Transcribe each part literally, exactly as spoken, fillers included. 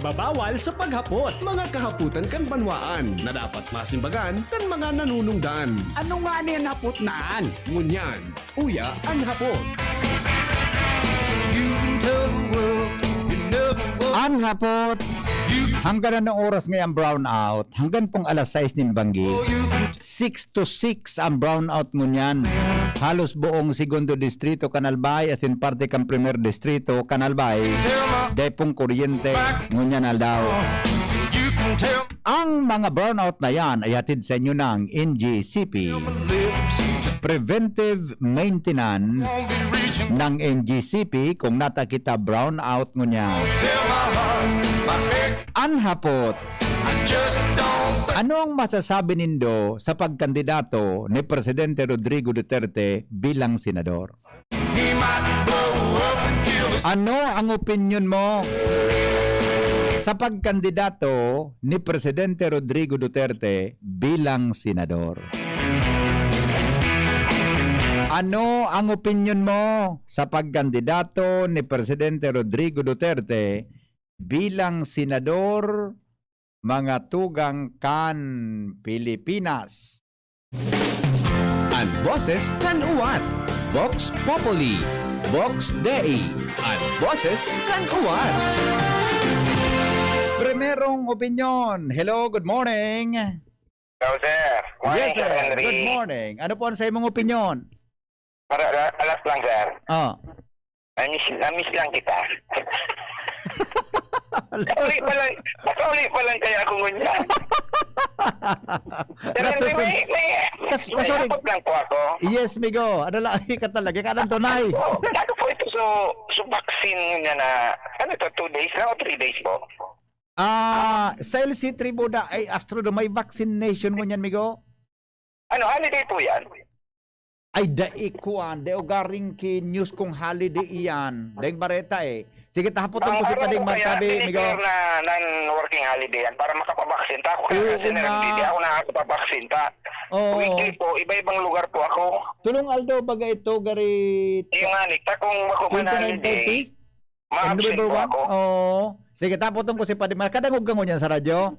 Pabawal sa paghapot. Mga kahapotan kan banwaan na dapat masimbagan kan mga nanunungdan. Ano nga ni an hapot na an? Ngunyan, uya an hapot. You can tell the world you never were. An hapot. Hanggang anong oras ngayang brownout? Hanggang pong alas sais nin banggi. Six to six ang brownout ngunyan. Halos buong Segundo Distrito kan Albay, asin parte kan Primer Distrito kan Albay, dai pong kuryente ngunyan aldaw. Ang mga brownout na yan ay hatid sa inyo ng N G C P. Preventive maintenance ng N G C P kung nata kita brownout ngunyan. An hapot, ano ang masasabi nindo sa pagkandidato ni Presidente Rodrigo Duterte bilang senador? Ano ang opinyon mo sa pagkandidato ni Presidente Rodrigo Duterte bilang senador? Ano ang opinyon mo sa pagkandidato ni Presidente Rodrigo Duterte bilang senador, mga tugang kan Pilipinas? An boses kan uwat. Vox Populi. Vox Dei. An boses kan uwat. Primerong opinyon. Hello, good morning. Hello, sir. Morning, Yes, Sir sir. Henry. Good morning. Ano po ang sa imong opinyon? Para, alas lang, sir. Oh. Namiss, namiss lang kita. Nakauli pa lang, nakauli pa lang kaya ako ngunyan. Pero Rato may, sa may, kas-, may sorry. Hapot lang po ako. Yes, migo. Ano lang, ka talaga? Ka ng tunay. Oh, ano po ito? So, so vaccine niya na, ano ito, two days lang o three days po? Ah, sa L C three po na, ay, Astro, may vaccination mo niyan, migo? Ano, holiday po yan? Ay, dai kuan, dai ugaring ki news kung holiday iyan. Daing bareta eh. Sige, tahapoton Ang ko si aram Pading ko kaya, Martabi, migo. Dineclare na non-working holiday yan para makapabaksin ta. Ako kaya Oo kasi na nga. Hindi ako nakakapabaksin ta. Oo. Weekly po, iba-ibang lugar po ako. Tulong aldo baga ito, gari Yung nga, Nick, ta kung ako man twenty-nine holiday, thirty? Ma-absent November po one? Ako. Oo. Sige, tahapoton ko si Pading Mar-, kadangog ka ngunyan sa radyo?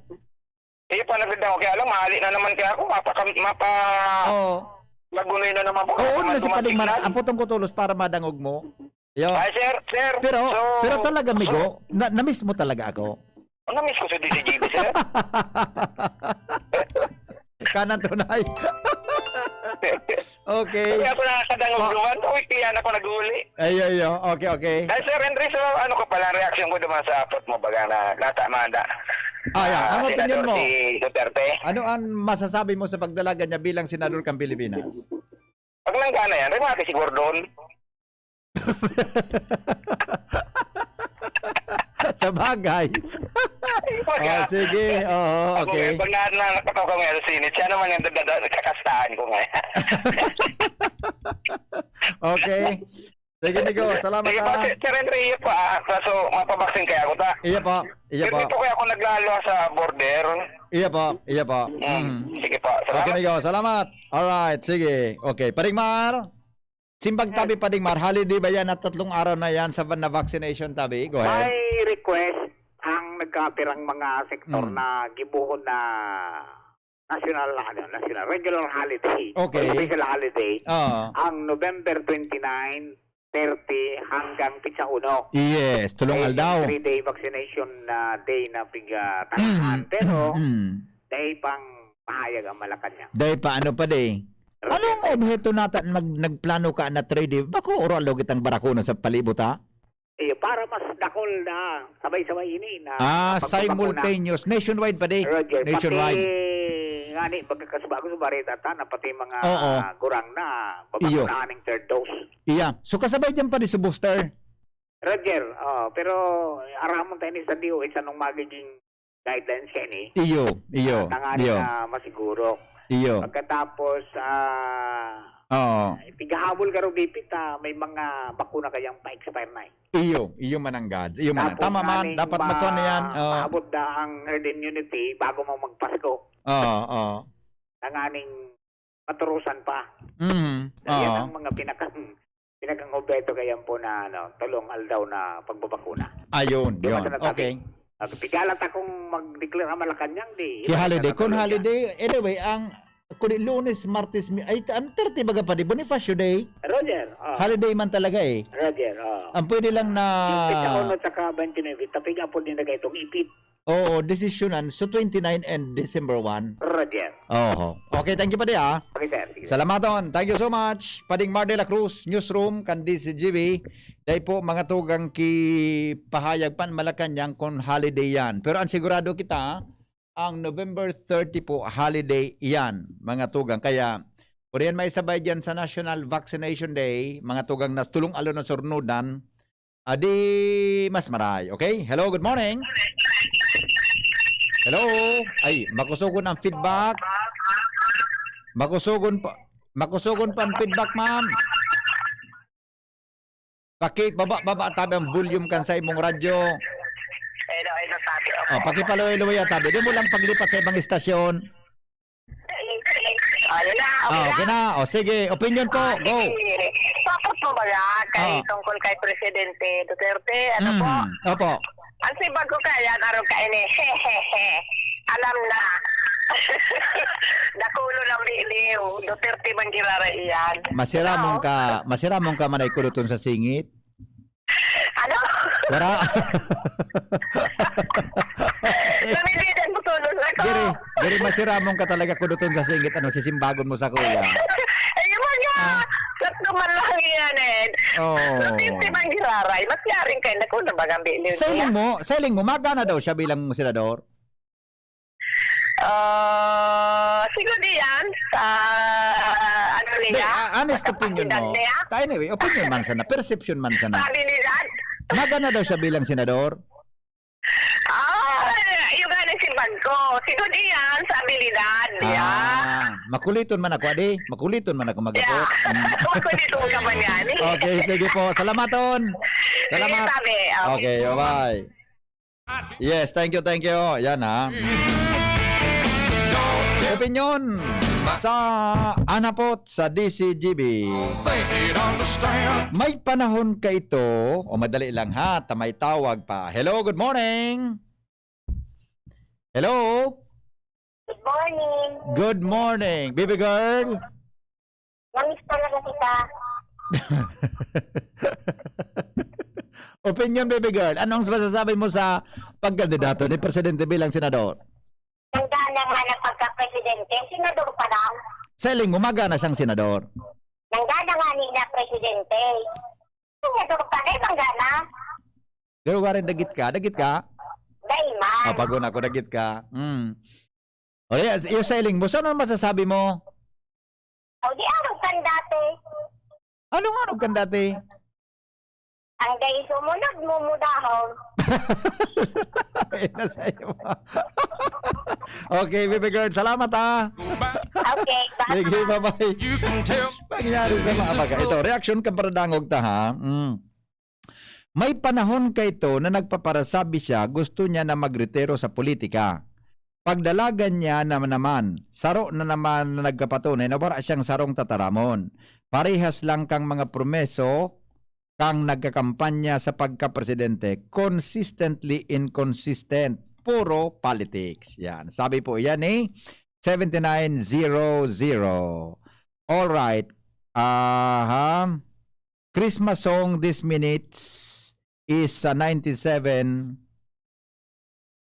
Iyo pa, nagdadangog. Kaya lang, mahali na naman kaya ako. Mapaka-, mapa-, Oo. Magunoy na naman po. Oo, Mapa-, na si Pading Mar-, matikman. Ang putong ko tulos para madangog mo. Yo. Ay, sir, sir. Pero, So, pero talaga, so migo, na, na-miss mo talaga ako. Ano, miss ko sa D C G B, sir? Kanan tunay. Okay. Kaya ako nakakadangog Ma- naman. Uy, kaya na ako nag-uuli. Ay, ay, ay. Okay, okay. Ay, Sir Henry, so ano ka pala, ang reaksyon ko naman sa apot mo, baga na nata, manda. Ah, yeah. Ah, Ang opinion Senador mo? Si Duterte. Ano ang masasabi mo sa pagdalagan niya bilang senador kang Pilipinas? Pag nanggana yan, remate si Gordon. Sa bagay. Pag, Oh, sige. Oo, Pag, okay. Pag na, na, nakataw ka ngayon sa Senate, siya naman yung dadada-, kakastahan ko ngayon. Okay. Sige, migo. Salamat, Sige po, ah. Sir, Sir Henry, iyo po, ah. Kaso, mapabaksin kaya ako, ta? Iyo po. Iyo Pero po. Dito kaya ako naglalo sa border. Iyo po. Iyo po. Mm. Mm. Sige po. Okay, Salamat. migo. Salamat. Alright. Sige. Okay. Pading Mar? Simbag tabi, Pading Mar, holiday ba yan at tatlong araw na yan sa van na vaccination tabi? Go ahead. May request ang nagkapirang mga sektor Mm. na gibohon na national, ano, national, regular holiday, Okay. or special holiday, Oo. ang November twenty-nine, thirty, hanggang pitsa uno. Yes, tulong Ay, aldaw. Three-day vaccination, ah, day na pig-, ah, tanahan. Mm, Pero, mm, mm. Dahil pang pahayag ang Malacanang. Dahil pa, ano pa di? Anong obheto nata mag-, nagplano ka na three D? Bako, oro aldaw kitang barakuna sa palibot, ha? Eh, para mas dakol na sabay-sabay ini na Ah, pagbabakuna. Simultaneous. Nationwide pa di? Roger, Nationwide. Pati nga ni, magkakasuba ako sa bareta ta na pati mga Oo. gurang na Iyo. babakunahan ng third dose. Iya. So, kasabay dyan pa di sa booster? Roger, oh, pero aramon tayo ni sa D O H anong magiging guidelines yan eh. Iyo, iyo, Ah, tanganing iyo. na masiguro. Iyo. Pagkatapos, ah, Oo. eh, tigahabol ka ro, Bipit, ah, may mga bakuna kayang pa-expire na eh. Iyo, iyo mananggad. Iyo man. Tapos Tama man, nganing dapat ma-, magkuha na yan. Oo. maabot na ang herd immunity bago mo magpasko. Oo, oo. Tanganing maturusan pa. Mhm. Yan Oo. ang mga pinakang, pinakang obheto kayan po na, ano, tulong aldaw na pagbabakuna. Ayun, Di ba yun. sa natabi? Okay. Pigalat akong mag-declare ang Malacanang, di. Ki holiday, kun holiday, anyway, ang, kun Lunes, Martes, mi-, ay, ang thirty baga pa, di, Bonifacio Day? Roger, oh. Holiday man talaga eh. Roger, oh. Ang pwede lang na Yung pizza uno tsaka twenty-nine, tapi nga po din na itong ipit. Oo, desisyonan. So, twenty-nine and December one. Roger. Oho. Okay, thank you, Padi, ah. Okay, sir. Sige. Salamaton. Thank you so much. Pading Mar de la Cruz, Newsroom, kan D C G B. Dai po, mga tugang ki pahayag pan Malacanang kung holiday yan. Pero ang sigurado kita, ang November thirty po, holiday yan, mga tugang. Kaya, kung yan may sabay dyan sa National Vaccination Day, mga tugang na tulong alo na surnudan, adi mas maray. Okay? Hello, good morning. Hello? Ay, makusugon ang feedback. Makusugon pa, makusugon pa ang feedback, ma'am. Paki, baba, baba, tabi ang volume kan sa imong radyo. Hello, hello, tabi. Oh, pakipaluway-luway, ah, tabi. Di mo lang paglipat sa ibang istasyon. Ano na? Okay Ah, okay na? na. O sige, opinion po. Ah, Go. sige. Tapos mo ba yan? Kay Ah. tungkol kay Presidente Duterte, ano po? Mhm. Opo. Ang simbag ko kaya, arog ka ini. Hehehe. Alam na. Dakulo ng biliw. Duterte man girara iyan. Masiramon Ano? ka, masiramon ka man ay kuduton sa singit. Ano? Wara. Nabibigyan mo tulos ako. Diri, diri masiramon ka talaga kuduton sa singit, ano, sisimbagon mo sa kuya. Ayun mo nga. Ah. Sakto man lang yan eh. Oo. So, tinti man giraray. Mas yaring kayo na kung nabagang bilin Sa iling mo, sa iling mo, magana daw siya bilang senador? Ah, siguro diyan sa, ano Hindi, niya, ah, honest sa opinion kapasidad mo. niya. Ta-, anyway, opinion man sana, perception man sana. Sabi ni Dad. Magana daw siya bilang senador? Ah, yung nga nang simbag ko. Siguro diyan sa abilidad, yeah. Ah, makuliton man ako, adi. Makuliton man ako mag-abot. Yeah. Mm. Makuliton ka man yan, eh. Okay, sige po. Salamaton. Sige, Salamat. sabi, okay. Okay, bye-bye. Yes, thank you, thank you. Yan, ha. Opinyon sa Anapot sa D C G B. May panahon ka ito, o madali lang ha, ta may tawag pa. Hello, good morning. Hello. Good morning. Good morning, baby girl. Namiss talaga kita. Opinyon, baby girl. Anong masasabi mo sa pagkandidato ni Presidente bilang senador? Ang gana nga na pagka-presidente, senador pa lang. Sa iling mo, magana siyang senador? Ang gana nga ni na presidente. Senador pa rin, ang gana. Pero warin dagit ka, dagit ka? Dai man. Ah, pag una ko, dagit ka. Mm. O, yan, yung sa iling mo, saan ang masasabi mo? O, di arog kan dati. Anong arog kan dati? Ang dai sumunod, mumudahon. Ay, nasa iyo. Okay, baby girl, salamat, ah. Okay, bye. Sige, bye-bye. Pangyari sa mga baga. Ito, reaksyon kan paradangog ta, ha? Mm. May panahon ka ito na nagpaparasabi siya, gusto niya na magretiro sa politika. Pagdalagan niya na naman, saro na naman na nagkapatunay na wala siyang sarong tataramon. Parehas lang kang mga promeso kang nagkakampanya sa pagkapresidente. Consistently inconsistent. Puro politics. Yan. Sabi po yan ni seventy-nine zero zero. All right. Aha. Christmas song this minutes is sa ninety-seven.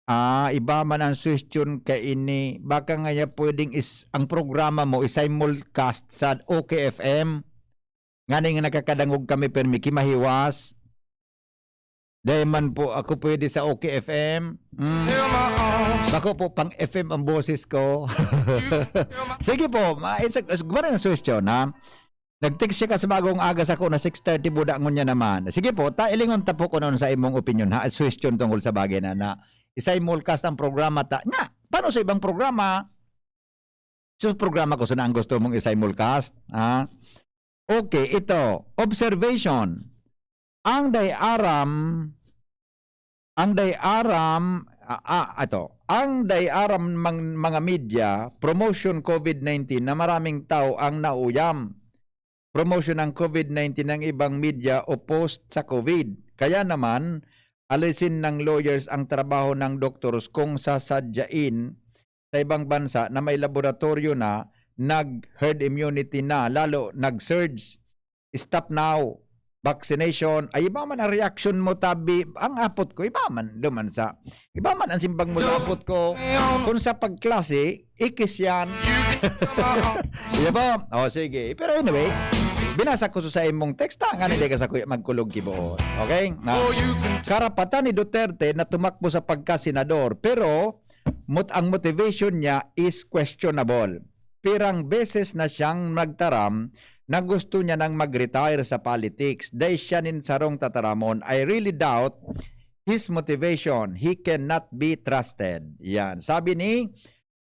Ah, iba man ang suhestyon kaini. Baka ngaya pwedeng is, ang programa mo i-simulcast sa O K F M. Nganing nakakadangog kami, permi ki mahiwas. Dahil man po ako pwede sa O K F M. Mm. Bako po pang F M ang boses ko. Sige po, ma-, it's a, it's, gumano ang suhestyon, ha? Nag-text siya ka sa bagong aga sa ko na six thirty, buda ngunyan naman. Sige po, ta, ilingon ta po kung ano sa imong opinion, ha? Suhestyon tungkol sa bagay na, na i-simulcast ang programa ta. Nga, paano sa ibang programa? Sa programa ko, saan ang gusto mong i-simulcast? Ha? Okay, ito. Observation. Ang day aram, ang day aram, ah, ah, ito. Ang day aram mang, mga media, promotion covid nineteen na maraming tao ang nauyam. Promotion ng covid nineteen ng ibang media o post sa covid. Kaya naman, alisin ng lawyers ang trabaho ng doctors kung sasadyain sa ibang bansa na may laboratorio na, nag-herd immunity na, lalo nag-surge. Stop now. Vaccination. Ay, iba man ang reaction mo, tabi. Ang apot ko, iba man, duman sa, iba man ang simbag mo sa apot ko. Kung sa pagklase, ikis yan. Iya ba? O, sige. Pero anyway, binasa ko sa imong text, ta, nga hindi ka sa kuya magkulog kiboon. Okay? Na, karapatan ni Duterte na tumakbo sa pagkasenador, pero mot-, ang motivation niya is questionable. Pirang beses na siyang nagtaram na gusto niya nang mag-retire sa politics. Dai siya nin sarong tataramon. I really doubt his motivation. He cannot be trusted. Yan. Sabi ni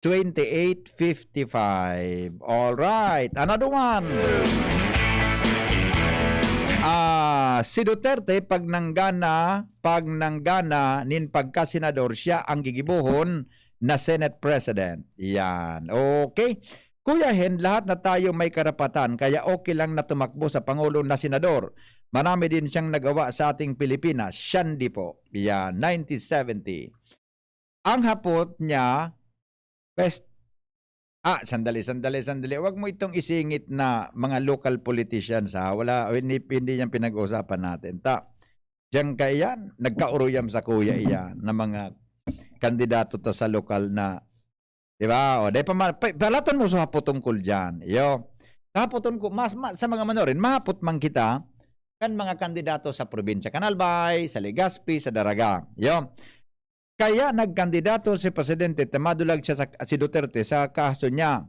twenty-eight fifty-five. All right. Another one. Ah, si Duterte, pag nanggana, pag nanggana nin pagkasenador, siya ang gigibohon na Senate President. Yan. Okay. Kuya Hen, lahat na tayo may karapatan, kaya okay lang na tumakbo sa Pangulo na senador. Marami din siyang nagawa sa ating Pilipinas. Shandy po. Yan, nineteen seventy. Ang hapot niya, pest-, ah, sandali, sandali, sandali. Wag mo itong isingit na mga local politicians, ha? Wala, hindi, hindi yan pinag-uusapan natin. Ta, diyan kaya, nagkauruyam sa kuya iyan na mga kandidato ta sa lokal na, di ba? O, dahil pa, pa, palaton mo sa hapot tungkol dyan. Iyo. Sa hapoton ko, mas, ma-, sa mga manorin, mahapot man kita kan mga kandidato sa probinsya kan Albay, sa Legazpi, sa Daraga. Iyo. Kaya nagkandidato si Presidente ta madulag siya sa, si Duterte sa kaso niya,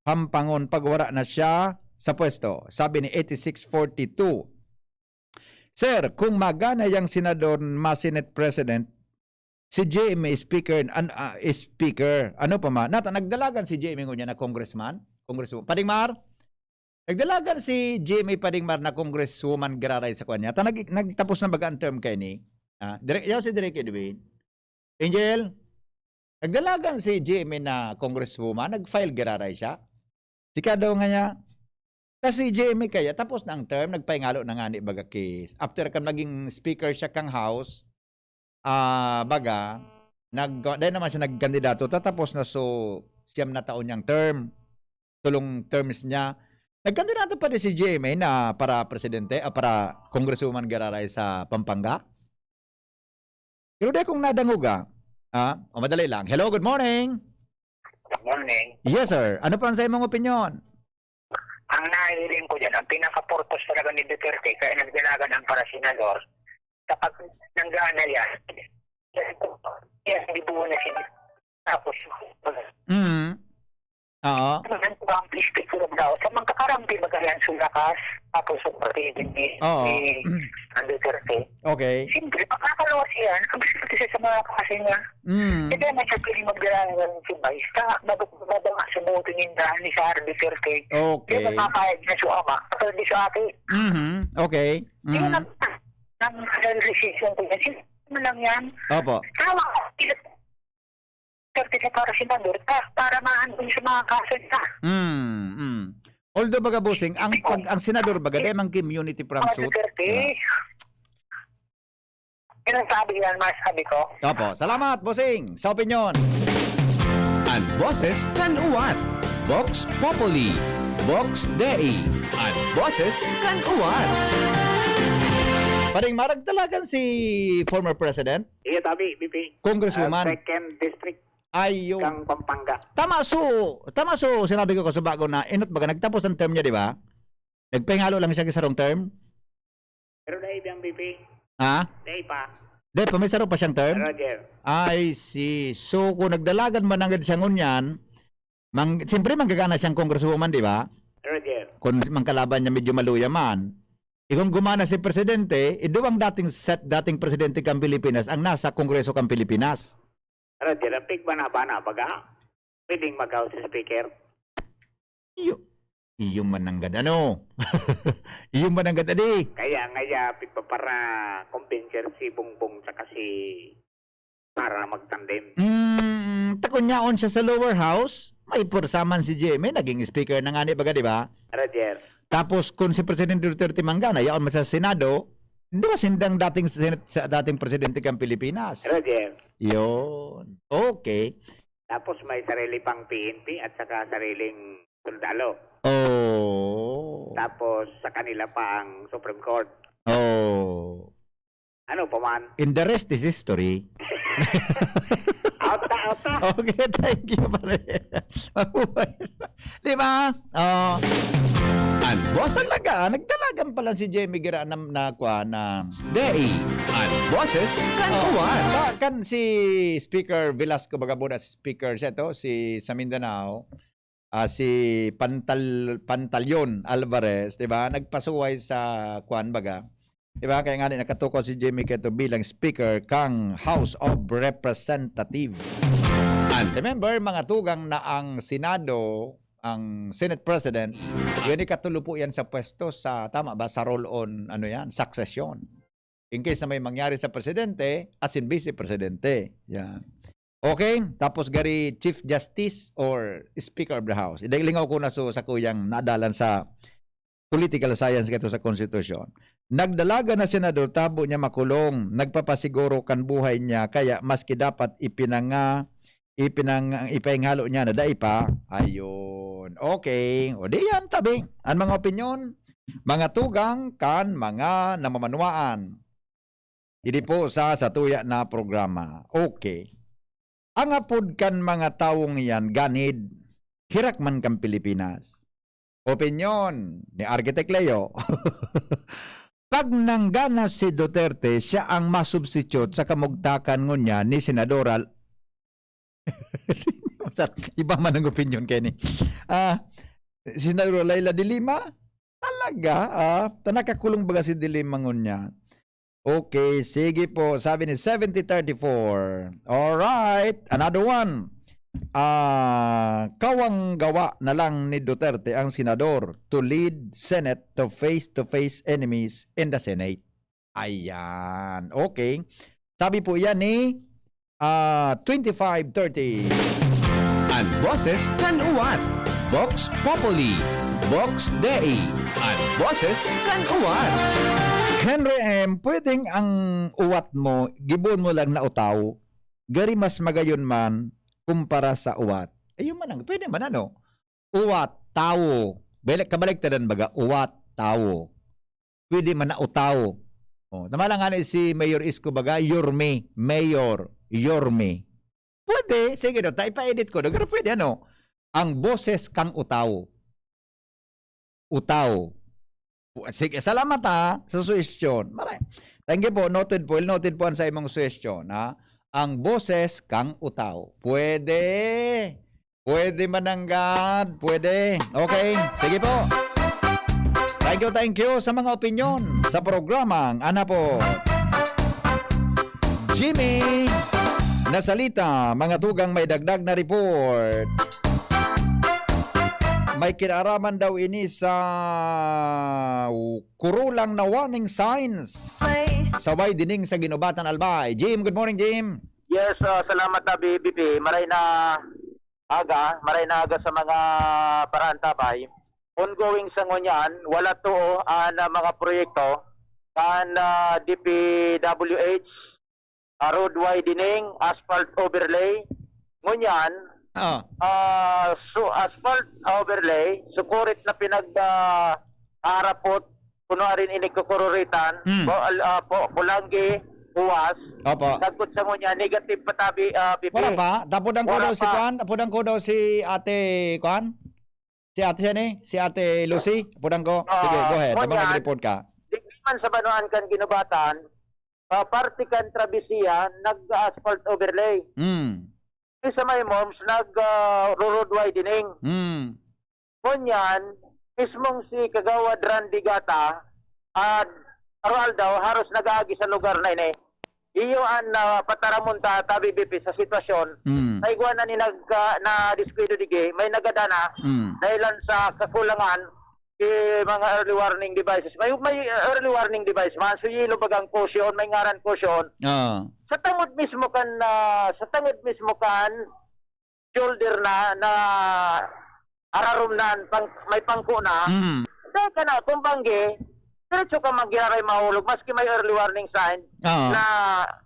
hampangon pag wara na siya sa pwesto, sabi ni eighty-six forty-two. Sir, kung magana yang senador, ma-Senate President, si J M A speaker, an-, ah, speaker, ano pa man? Nata-, nagdalagan si J M A ngunyan na congressman? Congresswoman? Pading Mar? Nagdalagan si J M A Pading Mar na congresswoman giraray sa kanya. Ta nag-, nagtapos na baga ang term kaini? Ah, dire-, yaw si Direk Edwin. Angel, nagdalagan si J M A na congresswoman, nag-file giraray siya. Sika daw nga niya, kasi J M A kaya, tapos na ang term, nagpahingalo na nga ni baga ki, after kan maging speaker siya kang House, ah, baga, nag-, dahil naman siya nagkandidato, tatapos na, so, siyam na taon niyang term, tulong terms niya. Nagkandidato pa din si J M A na para presidente, ah, para congresswoman giraray sa Pampanga. Pero di akong nadangog, ah. Ah, o madali lang. Hello, good morning. Good morning. Yes, sir. Ano pa ang sa imong opinyon? Ang nahiling ko dyan, ang pinaka-purpose talaga ni Duterte, kaya nagdalagan ang para senador, kapag nanggana yan, yan, dibuho na siya. Tapos, Mm. Oo. Ano yan, ang picture of daw. Sa mga kakarang, di ba, ganyan, sulakas, tapos sa partido ni, Oo. ni Duterte. Okay. Siyempre, makakalawas yan. Ang gusto ko sa mga klase niya. Mm. Hindi naman siya pwede magdala ng si Vice. Ka, mababa nga sa boto niya dahil ni Sara Duterte. Okay. Hindi makakayag na sa ama. Pero di sa akin. Mhm. Okay. Yun Mhm. ang, ang decision ko yan. Sino mo lang yan? Opo. Tama. Duterte ka para senador ka, para maandun sa mga kaso niya. Mm, mm. Although, baga, bossing, ang, pag, ang senador, baga, dahil mang immunity from Mga suit. Duterte. Yeah. Yun ang sabi yan, mas sabi ko. Opo. Salamat, bossing, sa opinyon. An boses kan uwat. Vox Populi. Vox Dei. An boses kan uwat. Pading Mar, nagdalagan si former president? Iya, tabi, B P. Congresswoman. Ah, second district Ayun. Kang Pampanga. Tama so, tama so, sinabi ko kasubago na, inot baga, nagtapos ang term niya, di ba? Nagpahingalo lang siya sa sarong term? Pero dai biyang B P. Ha? Dai pa. Dai pa, may saro pa siyang term? Roger. I see. So, kung nagdalagan man nanggad siya ngunyan, mang-, siyempre, manggagana siyang congresswoman, di ba? Roger. Kung mangkalaban niya, medyo maluya man. Eh, kung gumana si presidente, ido ang dating set, dating presidente kang Pilipinas, ang nasa Kongreso kang Pilipinas. Roger, ang pigbana-bana, baga, pwedeng mag-House Speaker. Iyo, iyo man nanggad, ano? Iyo man nanggad, adi. Kaya, ngaya, pigpapara-convincer si Bongbong tsaka si Sara magtandem. Mm, ta kun yaon siya sa lower house, may pwersa man si J M A, naging speaker na nga ni baga, di ba? Roger. Tapos, kung si Presidente Duterte manggana, yaon man sa Senado, Di ba sindang dating Senate, sa dating presidente kan Pilipinas? Roger. Yun. Okay. Tapos may sarili pang P N P at saka sariling sundalo. Oh. Tapos sa kanila pa ang Supreme Court. Oh. Ano pa man? And the rest is history. Out na, out na. Okay, thank you pare. Mabuhay pa. Di ba? Oh. An boses Talaga, ah, nagdalagan pa lang si Jemmy Gira na, na, kwa, na Dei. An boses kan Oh, uwan. ba, kan si Speaker Velasco Bagabon at Speaker siya to, si sa Mindanao, ah, si Pantal Pantalion Alvarez, 'di ba? Nagpasuway sa kwan baga. 'Di ba? Kaya nga ni nakatukaw si Jimmy Queto bilang speaker kang House of Representative. An Remember, mga tugang, na ang Senado, ang Senate President, yun ikatulo po yan sa pwesto sa, tama ba, sa roll on, ano yan, succession. In case na may mangyari sa presidente, as in vice presidente. Yan. Okay? Tapos gari Chief Justice or Speaker of the House. Idaglingaw ko na so sa kuyang naadalan sa political science kato sa konstitusyon. Nagdalaga na senador, tabo niya makulong, nagpapasiguro kan buhay niya, kaya maski dapat ipinanga, ipinang, ipahinghalo niya na dai pa. Ayun. Okay. O di yan, tabi. Ang mga opinyon, mga tugang kan mga namamanwaan. Idi po sa satuya na programa. Okay. Ang apod kan mga tawong iyan, ganid, hirak man kan Pilipinas. Opinyon ni Architect Leo. Pag nanggana si Duterte, siya ang masubstitute sa kamugtakan ngunyan ni Senadora. Iba man ang opinyon kay ni. Ah, Senadora Leila de Lima? Talaga? Ah, ta nakakulong baga si de Lima ngunyan? Okay, sige po. Sabi ni seventy thirty-four. All right, another one. Ah, kawang gawa na lang ni Duterte ang senador to lead Senate to face-to-face enemies in the Senate. Ayan. Okay. Sabi po yan ni ah, twenty-five thirty. An boses kan uwat. Vox Populi. Vox Dei. An boses kan uwat. Henry M, pwedeng ang uwat mo, gibohon mo lang na utaw, gari mas magayon man kumpara sa uwat. Ayun man ang, pwede man ano? Uwat, tawo. Balik, kabaligtaran baga, uwat, tawo. Pwede man na utaw. Oh, tama lang nga ni si Mayor Isko baga, Yorme, Mayor, Yorme. Pwede, sige daw, ta ipa-edit ko. Pero pwede ano, ang boses kang utaw. Utaw. Sige, salamat ha, sa suhestyon. Maray. Thank you po, noted po. Noted po ang sa imong suhestyon, ha? Ang boses kang utaw. Pwede. Pwede mananggad. Pwede. Okay. Sige po. Thank you, thank you sa mga opinyon sa programang Ana po. Jimmy Nasalita, mga tugang may dagdag na report. May kinaraman daw ini sa kurulang na warning signs sa way dining sa Ginubatan, Albay. Jim, good morning, Jim. Yes, uh, salamat na B B P. Maray na aga, maray na aga sa mga paraantabay. Ongoing sa ngunyan, wala to an uh, mga proyekto kan uh, D P W H, uh, road widening, asphalt overlay. Ngunyan, Oh. uh, so asphalt overlay, sukurit na pinag uh, harapot kuno arin ini kukururitan, Hmm. bo, uh, po, Kulanggi, Huwas, Opo. Dagkot sa ngunyan, negative patabi uh, B P. Wala pa. Tapudan ko Wala daw si pa. Kwan. Tapudan ko daw si ate Kwan. Si ate siya ni? Si ate Lucy. Tapudan ko. Sige, Ah, go ahead. Habang Kwan. Nag-report ka. Di man sa banwaan kan Ginubatan, uh, parte kan Travesía, nag-asphalt overlay. Hmm. Di sa may MOMS, nag uh, road widening. Hmm. Ngunyan, mismong si Kagawad Randy Gata, uh, Aroaldaw, haros nag-aagi sa lugar na ini. Iyo an uh, pataramon ta, tabi B P, sa sitwasyon. Hmm. Sa igwa na ni nag, uh, na diskuido digi, may nagadana Hmm. dahilan sa kakulangan si mga early warning devices. May may early warning device man, so yelo bagang caution, may ngaran caution. Ah. Sa tangod mismo kan uh, sa tangod mismo kan shoulder na na ararom na pang, may pangko na. Hmm. Dahil ka na, kung banggi, diretso ka magiraray mahulog, maski may early warning sign Oo. na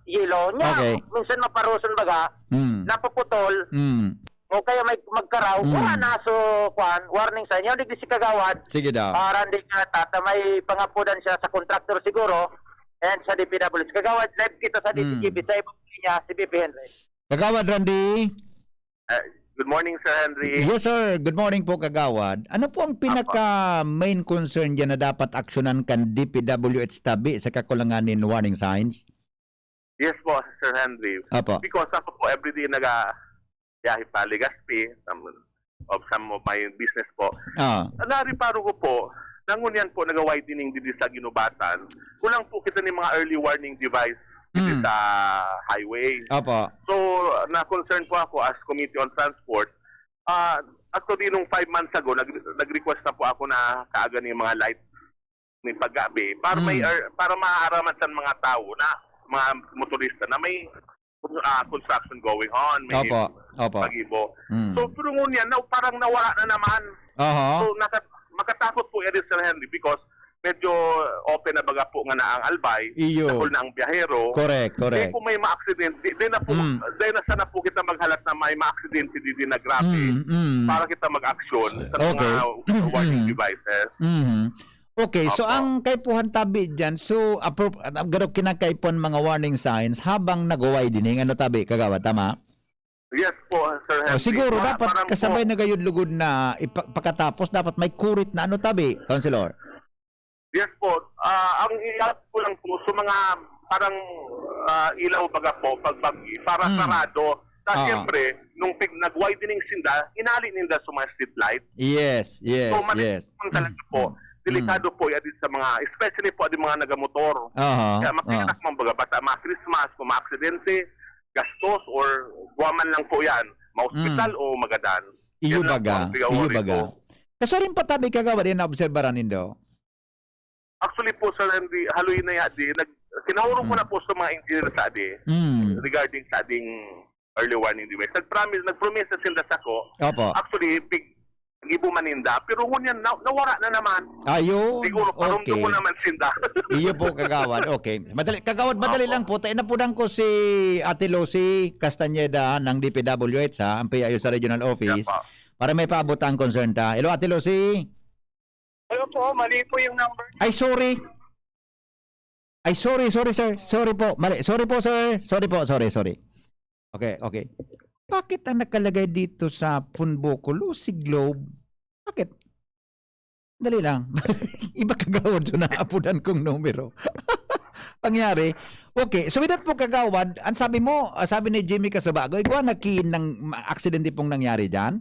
yellow. Nya, Okay. minsan maparoson baga, Mm. napuputol, Mm. o kaya may magkaraw, Mm. wala na, so, kwan, warning sign. Yung digdi si Kagawad, Sige daw. ah, Randy Gata, ta may pangapudan siya sa contractor siguro, and sa D P W. Si Kagawad, live kita sa Mm. D T G B, sa ibang linya, si B P Henry. Kagawad Randy. Ah, good morning, Sir Henry. Yes, sir. Good morning po, Kagawad. Ano po ang Apo. pinaka main concern diyan na dapat aksyonan kan D P W H tabi sa kakulangan nin warning signs? Yes po, Sir Henry. Apo. Because ako po, everyday naga-, biyahe pa Legazpi, um, of some of my business po. Ah. Nareparo ko po, na ngunyan po naga-widening didi sa Guinobatan. Kulang po kita nin mga early warning device didi Mm. sa highway. Apo. So, na-concern po ako as Committee on Transport. Ah, actually, nung five months ago, nag-, nag-request na po ako na kaaga nin mga light nin paggabi para may Mm. ar-, para maaaraman sa mga tao na, mga motorista na may, ah, construction going on, may Opo, opo. pag-ibo. Mm. So, pero ngunyan, na, parang nawala na naman. Aha. So, naka-, makatakot po yan, Sir Henry, because medyo open na baga po nga na ang Albay, Iyo. Dakul na ang biyahero. Correct, correct. Di po may maaksidente. Di, di na po, Mm. di na sana po kita maghalat na may maaksidente, di, di na grabe. Mm, mm. Para kita mag-action sa Okay. mga warning Mm. devices. Mm. Okay, so Opo. ang kaipuhan tabi diyan, so, apro-, garo kinakaipuhan mga warning signs habang nag-widening, ano tabi, Kagawad, tama? Yes po, Sir O, Henry. siguro Wala, dapat parang kasabay po na gayud lugod na ipa-, pakatapos dapat may kurit na ano tabi, Councilor? Yes po. Ah, ang iyaot ko lang po sa mga parang, ah, ilaw baga po, pagbagi, para Hmm. sarado. Ta Ah. siyempre, nung pig-, nag-widening sinda, inali ninda sa mga street light. Yes, yes, So, mali yes. po talaga Mm, po. mm. Delikado po yan din sa mga, especially po din mga nagamotor. Aha, Kaya ah. makikita ko, mga baga, basta mga Christmas, kung maaksidente, gastos, or buwaman lang po yan, maospital Mm. o magadan. Iyo Yan lang po baga, ang iyo pigawari baga. ko. Kaso rin pa tabi, Kagawad, yan naobserbaran nindo? Actually po, Sir Henry, haloy na yan, di, nag-, kinahurong ko Mm. na po sa mga engineer sa di, Mm. regarding sa ding early warning device. Nag-promise, nag-promise na sinda sako. Opo. Actually, pig-, gibo man ninda, pero ngunyan, na-, nawara na naman. Ayun, Siguro, parumdum okay. ko naman sinda. Iyo po, Kagawad. Okay. Madali, Kagawad, madali Opo. lang po. Tayo na po lang ko si Ate Lucy Castañeda ng D P W H, ha, ang P I O sa regional office, Opo. para may paabot ang concern ta. Hello, Ate Lucy. Hello po, mali po yung number. Ay, sorry. Ay, sorry, sorry, sir. Sorry po. Mali. Sorry po, sir. Sorry po, sorry, sorry. Okay, okay. Bakit ang nakalagay dito sa phone book ko, Lucy Globe? Bakit? Dali lang. Iba, Kagawad, so naapunan kong numero. Pangyari. Okay, so with that po, Kagawad, ang sabi mo, ah, sabi ni Jimmy Casubago, igwa na ki-, ng ma-, aksidente pong nangyari dyan?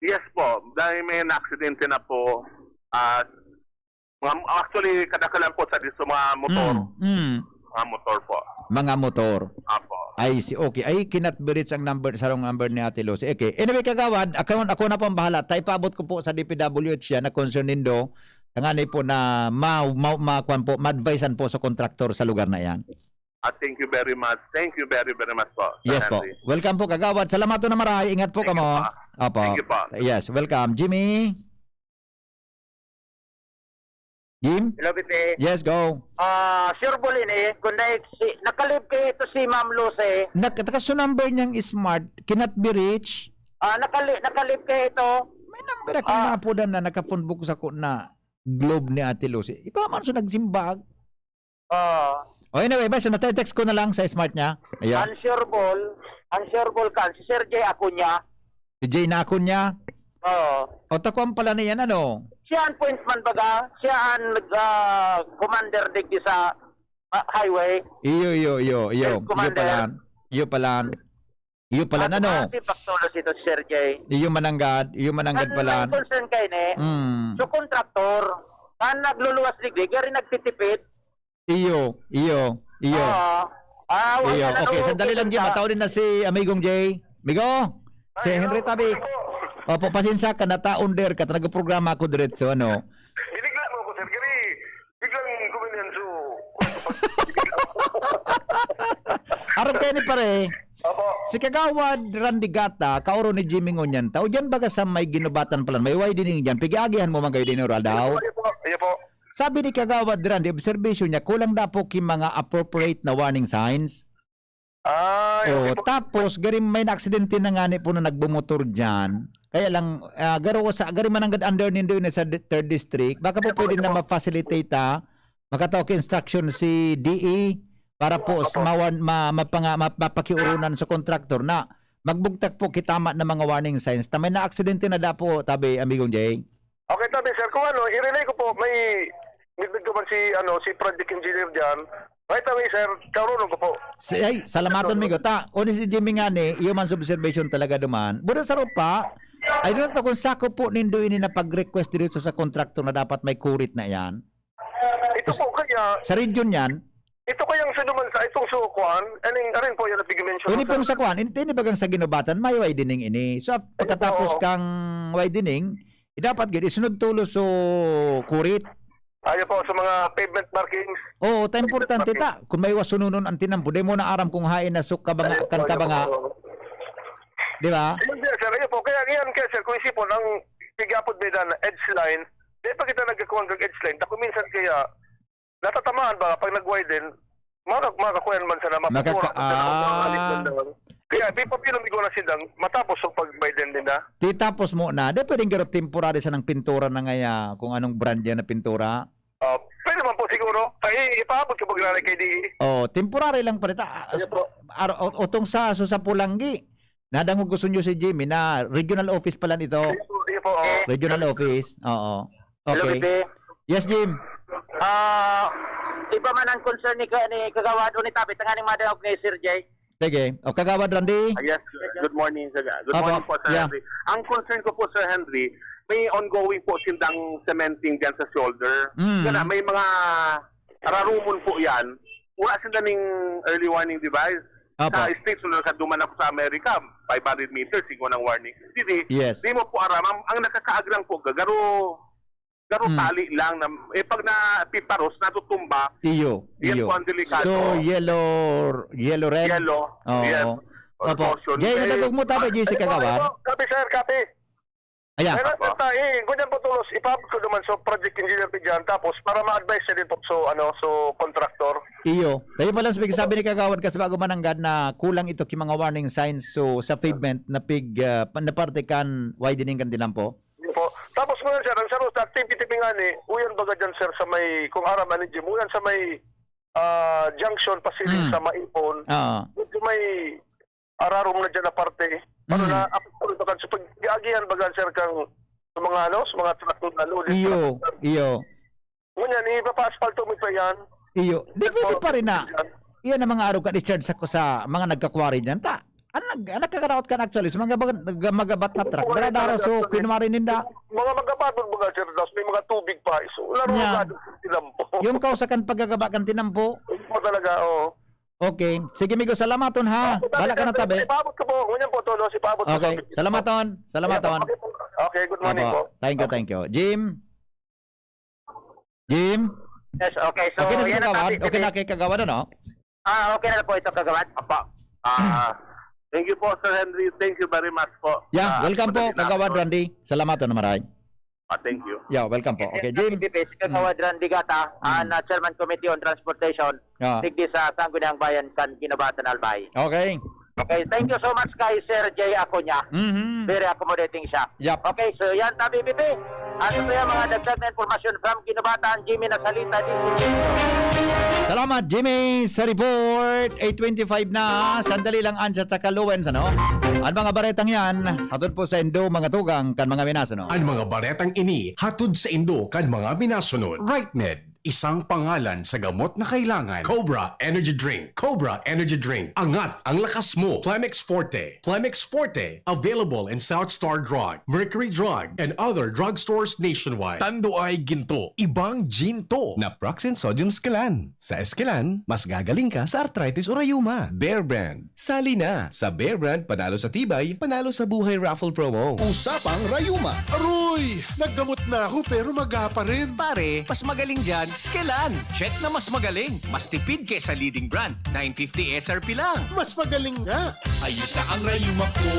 Yes po, dahil may na-aksidente na po. At mga, actually, kadaklan po sa diso mga motor. Mm, mm. Mga motor po. Mga motor. Apo. I see. Okay. Ay, cannot be reached ang number, sarong number ni Ate Lucy. Okay. Anyway, Kagawad, ako, ako na po ang bahala. Tay, paabot ko po sa D P W H yan na concern nindo. Tanganay po na ma-, ma-, ma-, kwan po, ma-advisean po sa kontraktor sa lugar na yan. Ah, thank you very much. Thank you very, very much po, Sir Yes po. Henry. Welcome po, Kagawad. Salamat po na maray. Ingat po Thank you kamo. po. Opo. Thank you po. Yes, welcome. Jimmy? Jim? Hello, Bibi. Yes, go. Ah, sure po, Lin, eh. Kung dahil si, nakalib kayo ito si Ma'am Lucy. Nak-, taka sa number niyang smart, cannot be reached. Ah, nakali-, nakalib kayo ito. May number akong Ah. napudan na nakapunbok sa ko na Globe ni Ate Lucy. Iba man siya nagsimbag. Ah. O, anyway, basta nate-text ko na lang sa smart niya. Ayan. Ang sure ball, ang sure ball kan, si Sir Jay Acuña. Si Jay na Acuña? Oo. O, takuan pala na yan, ano? Siya ang point man baga, siya ang nag, ah, commander digdi sa, ah, highway. Iyo, iyo, iyo, iyo. Field Iyo commander. pala. Iyo pala. Iyo pala At na, no? Martin Pactolo si to si Sir Jay. Iyo mananggad, iyo mananggad Ang pala. main concern kay ni, Mm. so contractor, kan nagluluwas digdi, gari nagtitipid. Iyo, iyo, iyo. Oo. Ah, wala Iyo. na Okay, nanonood sandali lang, dito Jim. sa Matao din na si Amigong Jay. Migo, si Ay, Henry hello, Tabi. good morning po. Opo, pasensya ka, nataon der ka, nagprograma ako diretso, ano? Binigla mo ako, sir. Gari, biglang gumanyan, so, Arog kayo ni pare. Opo. Si Kagawad Randy Gata, kaoro ni Jimmy ngunyan ta. O diyan baga sa may Guinobatan pala, may widening diyan. Pigiagihan mo man kayo din, oral daw. Ayan po, ayan po. Sabi ni Kagawad Randy, observation niya, kulang daw po ki mga appropriate na warning signs. Ah, Oh, okay po. Tapos, gari may naaksidente na ngani po na nagbumotor diyan. Kaya lang, ah, garo sa gari mananggad under nindo ini sa di- third district. Baka po pwede na ma-facilitate, ah, makatao ki instruction si D E para po s- mawan ma, mapanga, ma, mapakiurunan sa contractor na magbugtak po kitama na mga warning signs. Ta may naaksidente na da po, tabi, Amigong Jay. Okay, tabi sir, kung ano, i-relay ko po, may midbid ko man si ano, si project engineer diyan. Right away sir, kaurunong ko po. Si, ay, salamaton mi ta. Oni si Jimmy ngani, iyo man sa observation talaga duman. Buda sa rupa, I don't know kung sako po nindo ini na pag-request dito sa contractor na dapat may kurit na yan. Ito po kaya, Sa region yan, ito kayang sinuman sa itong sukuan, aning arin po yung nabig-mention ini ko, pong sir. Sa kwan, ini, ini bagang sa ginubatan, may widening ini. So, pagkatapos oo. Kang widening, dapat gid isunod tulos so kurit. Ayo po, sa mga pavement markings. Oo, ta importante ta. Kung may wasununon ang tinampo, di mo na aram kung hain na suk kabanga, Ayo po, kan ayo kabanga. po. Di ba? Hindi, sir. Ayo po. Kaya yan, kaya sir, kung isipon, ang tigapod may daan na edge line, di pa kita nagkakuha ng edge line. Tako minsan kaya, natatamaan ba pag nag-widen, maka, makakuha man sana, Makaka- mapupura ko sana kung ah. makakalit man lang. Kaya, di pa pinamigo na silang matapos ang pag-widen din na. Di tapos mo na, di pwedeng garo temporary sa nang pintura na ngaya kung anong brand yan na pintura. Ah, pwede man po siguro. Ay, ipaabot ko pag nanay kay D E. Oh, temporary lang pa rin. Ah, Ano po? ar- o- utong sa, so sa Pulanggi, nadangog gusto nyo si Jimmy na regional office pala nito. Iyo po, iyo po, oh. Regional office, oo. Hello, Okay. Bibi. Yes, Jim. Ah, iba man ang concern ni, ka- ni Kagawad o ni Tabi, tanganing madangog ni Sir Jay. Sige. O, Kagawad Randy? Ah, yes, good morning, Sir. Good Apo, morning po, Sir yeah. Henry. Ang concern ko po, Sir Henry, may ongoing po sindang cementing dyan sa shoulder. Mm. Yan na, may mga rarumon po yan. Wala sinda ning early warning device. Apo. Sa States, nung nakaduman ako sa Amerika, five hundred meters, siguro ng warning. Hindi, Yes. di mo po aram. Ang, ang nakakaagrang po, gagaro, garo Mm. tali lang. Na, eh, pag napiparos, natutumba, Iyo, yan iyo. po ang delikado. So, yellow, yellow red? Yellow. Oo. Yes. Opo. Caution. Jay, Eh, nadagog mo tabi, Jay, si Kagawad? Copy, sir, copy. Ayan. Pero sir, ta, eh, ngunyan po tulos, ipabot ko naman sa project engineer ko dyan. Tapos, para ma-advise siya din po so, ano, so contractor. Iyo. Tayo pa lang sabi, sabi ni Kagawad kasi bago mananggad na kulang ito ki mga warning signs so sa pavement na pig ah, pa- na parte kan widening kan tinampo. Yun po. Tapos ngayon, sir, ang saro sa activity nga ni, uyan baga dyan, sir, sa may, kung aram ani Jim, uyan sa may ah, junction pasiring Mm. sa Maipon. Oo. Medyo may ararom na dyan na parte. Ano Mm. na, apekto ito kan sa pag-aagihan baga, sir, kang sa mga ano, sa mga truck na loaded Iyo, truck. iyo. Ngunyan, ipapaasfalto mo pa yan. Iyo. Di pwede pa rin na. Yan. Iyan ang mga araw ka discharge sa, sa mga nagkakwari dyan. Ta, ang nag, ang nagkakaraot kan actually, sa mga bag- nag- magabat na truck, daradara so kinwari ninda. Mga magabaton baga, sir, tapos may mga tubig pa. So, laro Yeah. yeah. Tinampo. Yung kausa kan paggagaba kan tinampo. Yun po talaga, oo. Okay. Sige, migo, salamaton ha. Bala ka na tabi. Ipabot ko po. Ngunyan po, tulos. Ipabot ko Okay. po. Salamaton. Salamaton. Okay, good morning Apo. po. Thank you, thank you. Jim? Jim? Yes, okay. So, Okay na si yan ang Kagawad? topic Okay na today. Kay Kagawad, ano? Ah, okay na po ito, Kagawad. Apa. Ah, thank you po, Sir Henry. Thank you very much po. Yeah, Ah, welcome po, madali na Kagawad ito. Randy. Salamaton na maray. Ah, thank you. Yeah, welcome po. Okay, Jim. Yes, P P S, Kagawad Randy Gata, Mm. na Chairman Committee on Transportation, Ah. digdi sa Sangguniang Bayan kan Guinobatan, Albay. Okay. Okay, thank you so much kay Sir Jay Acuña. Mhm. Very accommodating siya. Yep. Okay, so yan, tabi, P P. Ano po yung mga dagdag na impormasyon from Guinobatan, Jimmy Nasalita, D C. Salamat, Jimmy, sa report. Eight twenty-five na. Sandali lang, Ansa at saka Lowens, ano? Ang mga baretang yan, hatod po sa Indo, mga tugang, kan mga minas, ano? Ang mga baretang ini hatod sa Indo kan mga minasunod. RightMed, isang pangalan sa gamot na kailangan. Cobra Energy Drink. Cobra Energy Drink. Angat ang lakas mo. Plemex Forte. Plemex Forte. Available in South Star Drug, Mercury Drug, and other drugstores nationwide. Tanduay Ginto. Ibang Ginto. Naproxen Sodium Scalan. Sa Escalan, mas gagaling ka sa arthritis o rayuma. Bear Brand. Sali na sa Bear Brand Panalo sa Tibay, Panalo sa Buhay Raffle Promo. Usapang Rayuma. Aroy! Naggamot na ako pero maga pa rin. Pare, mas magaling dyan, Skelan. Check na mas magaling. Mas tipid kesa leading brand. Nine fifty S R P lang. Mas magaling nga. Ayos na ang rayuma ko.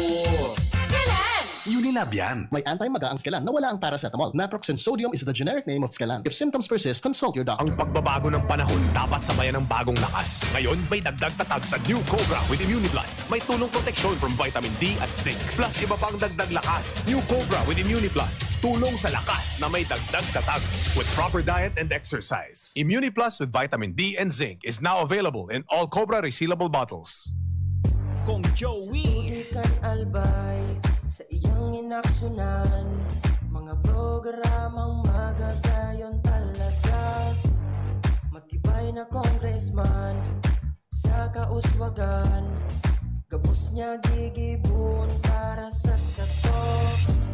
Skelan! Unilab yan. May anti-maga ang Scalan na wala ang paracetamol. Naproxen sodium is the generic name of Scalan. If symptoms persist, consult your doctor. Ang pagbabago ng panahon dapat sabayan ng bagong lakas. Ngayon, may dagdag tatag sa New Cobra with Immuniplus. May tulong proteksyon from vitamin D at zinc. Plus iba pang dagdag lakas. New Cobra with Immuniplus. Tulong sa lakas na may dagdag tatag. With proper diet and exercise. Immuniplus with vitamin D and zinc is now available in all Cobra resealable bottles. Kong Joey. Di kan albay sa iyang inaksyonan. Mga programang magagayon talaga. Matibay na congressman sa kauswagan. Gabos niya gigibon para sa sato.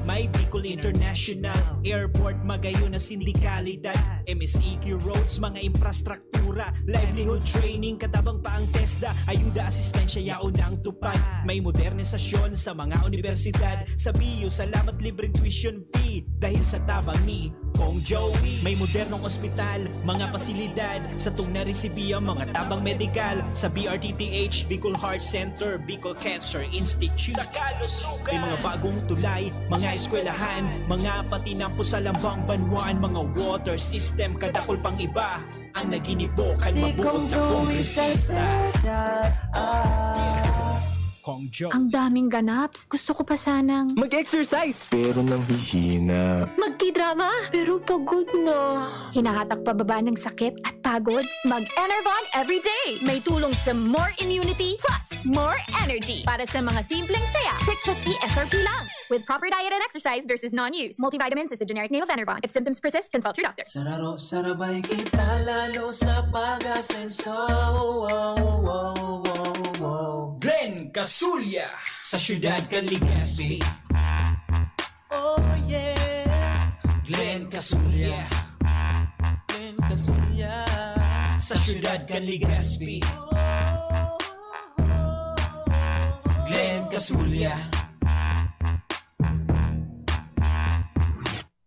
May Bicol International Airport, magayon na sindikalidad, M S E Q roads, mga infrastruktura, livelihood training, katabang pa ang TESDA, ayuda, asistensya, yaon na ang tupad. May modernisasyon sa mga universidad, sa B U, salamat libreng tuition fee, dahil sa tabang ni Kong Joey. May modernong ospital, mga pasilidad, satong naresibi ang mga tabang medikal, sa B R T T H, Bicol Heart Center, Bicol Cancer Institute. May mga bagong tulay, mga eskwelahan, mga patinampo sa lambang banwaan, mga water system, kadakol pang iba ang naginibo kan Si mabuot Kong na Joey kongresista. Salceda ah. Kong Joey. Ang daming ganaps. Gusto ko pa sanang Mag-exercise! Pero nanghihina. Magtidrama, pero pagod na. Hinahatak pababa ng sakit at pagod. Mag-Enervon everyday! May tulong sa more immunity plus more energy para sa mga simpleng saya. six fifty S R P lang. With proper diet and exercise versus non-use. Multivitamins is the generic name of Enervon. If symptoms persist, consult your doctor. Sararo, sarabay kita lalo sa pag-asenso. Wow, wow, wow, wow. Glenn Casulya sa siyudad kan Legazpi. Oh yeah. Glenn Casulya. Glenn Casulya. Sa siyudad kan Legazpi. Glenn Casulya.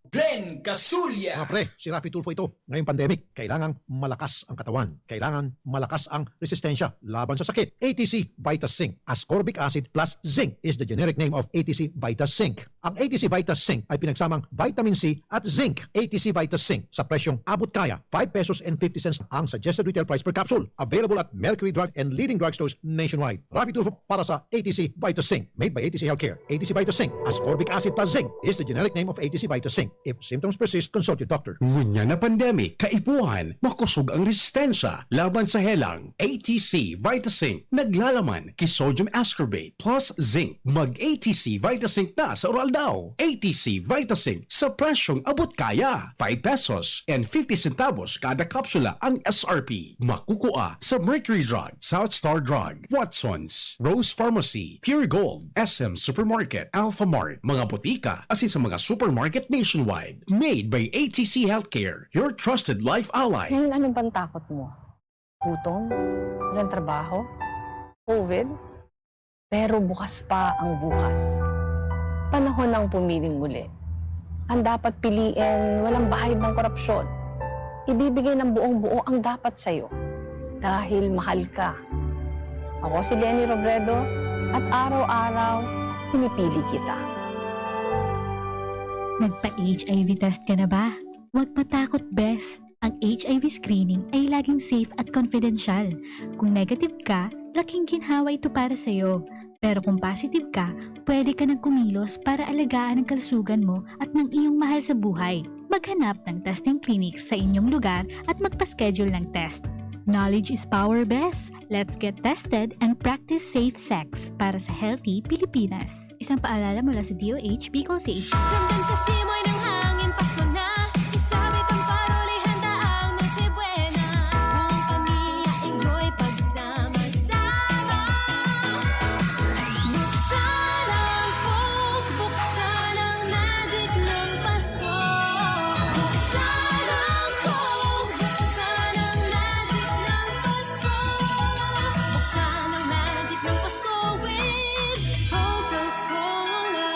Glenn Casulya. Mga pre, si Raffy Tulfo ito. Ngayong pandemic, kailangang malakas ang katawan. Kailangan malakas ang resistensya laban sa sakit. A T C Vitas Zinc. Ascorbic acid plus zinc is the generic name of A T C Vitas Zinc. Ang A T C Vitas Zinc ay pinagsamang vitamin C at zinc. A T C Vitas Zinc sa presyong abot kaya, five pesos and fifty cents ang suggested retail price per capsule. Available at Mercury Drug and leading drugstores nationwide. Raffy Tulfo para sa A T C Vitas Zinc. Made by A T C Healthcare. A T C Vitas Zinc. Ascorbic acid plus zinc is the generic name of A T C Vitas Zinc. If symptoms persist, consult your doctor. Ngunyan na pandemic, kaipuhan, makosog ang resistensya laban sa helang. A T C Vitazinc, naglalaman ki sodium ascorbate plus zinc. Mag A T C Vitazinc na sa Uraldaw. A T C Vitazinc sa presyong abot kaya. Five pesos and fifty centavos kada kapsula ang S R P. Makukua sa Mercury Drug, South Star Drug, Watson's, Rose Pharmacy, Pure Gold, S M Supermarket, Alpha Mart, mga botika, asin sa mga supermarket nationwide. Made by A T C Healthcare, your trusted life ally. Ngayon, ano bang takot mo? Gutom? Walang trabaho? COVID? Pero bukas pa ang bukas. Panahon ng pumiling muli. Ang dapat piliin, walang bahid ng korupsyon. Ibibigay ng buong buo ang dapat sa'yo. Dahil mahal ka. Ako si Leni Robredo at araw-araw, pinipili kita. Nagpa-H I V test ka na ba? Huwag matakot, bes. Ang H I V screening ay laging safe at confidential. Kung negative ka, laking ginhawa ito para sa'yo. Pero kung positive ka, pwede ka nang kumilos para alagaan ang kalusugan mo at ng iyong mahal sa buhay. Maghanap ng testing clinics sa inyong lugar at magpa-schedule ng test. Knowledge is power, bes. Let's get tested and practice safe sex para sa healthy Pilipinas. Isang paalala mula sa D O H Bicol C H. Ramdam sa simoy ng hangin, Pasko na. Isabit ang parol, ihanda ang Noche Buena. Buong pamilya, enjoy pagsama-sama. Buksan ang Coke, buksan ang magic ng Pasko. Buksan ang Coke, buksan ang magic ng Pasko. Buksan ang magic ng Pasko with Coca-Cola.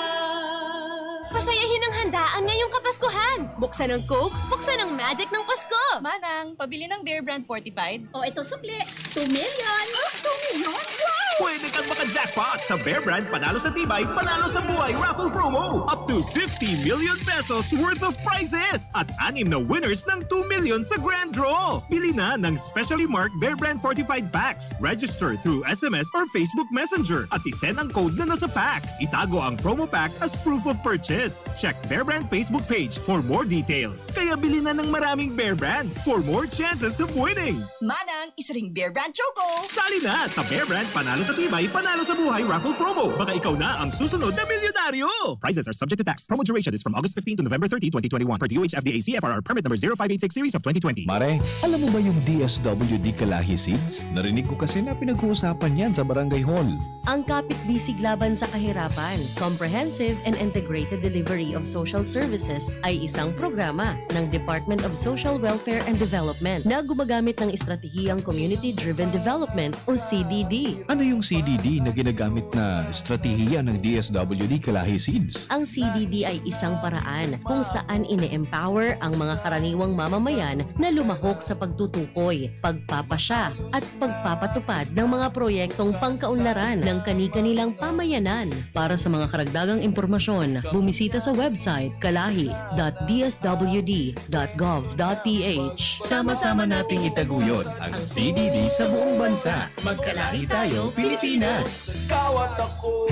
Pasayahin ang handaan ngayong Kapaskuhan. Buksan ang Coke, buksan ang magic ng Pasko. Manang, pabili ng Bear Brand Fortified. O, ito sukli. Two million. Ah, two million? Wow! Pwede kang maka-jackpot sa Bear Brand Panalo sa Tibay, Panalo sa Buhay Raffle Promo. Up to fifty million pesos worth of prizes at anim na winners ng two million sa grand draw. Bili na ng specially marked Bear Brand fortified packs. Register through S M S or Facebook Messenger at isend ang code na nasa pack. Itago ang promo pack as proof of purchase. Check Bear Brand Facebook page for more details. Kaya bili na ng maraming Bear Brand for more chances of winning. Manang, isa ring Bear Brand Choco. Sali na sa Bear Brand Panalo sa Tibay, Panalo sa Buhay Raffle Promo. Baka ikaw na ang susunod na milyonaryo! Prizes are subject to tax. Promo duration is from August fifteen to November thirty, twenty twenty-one. Per D O H F D A C F R R Permit Number zero five eight six Series of twenty twenty. Mare, alam mo ba yung D S W D Kalahi Seeds? Narinig ko kasi na pinag-uusapan yan sa barangay hall. Ang Kapit Bisig Laban sa Kahirapan, Comprehensive and Integrated Delivery of Social Services, ay isang programa ng Department of Social Welfare and Development na gumagamit ng estratehiyang Community-Driven Development o C D D. Ano yung C D D na ginagamit na estratehiya ng D S W D Kalahi Seeds? Ang C D D ay isang paraan kung saan ine-empower ang mga karaniwang mamamayan na lumahok sa pagtutukoy, pagpapasya, at pagpapatupad ng mga proyektong pangkaunlaran ng kani-kanilang pamayanan. Para sa mga karagdagang impormasyon, bumisita sa website kalahi dot d s w d dot gov dot p h. Sama-sama nating itaguyod ang C D D sa buong bansa. Magkalahi tayo, Pilipinas! Ikaw at ako,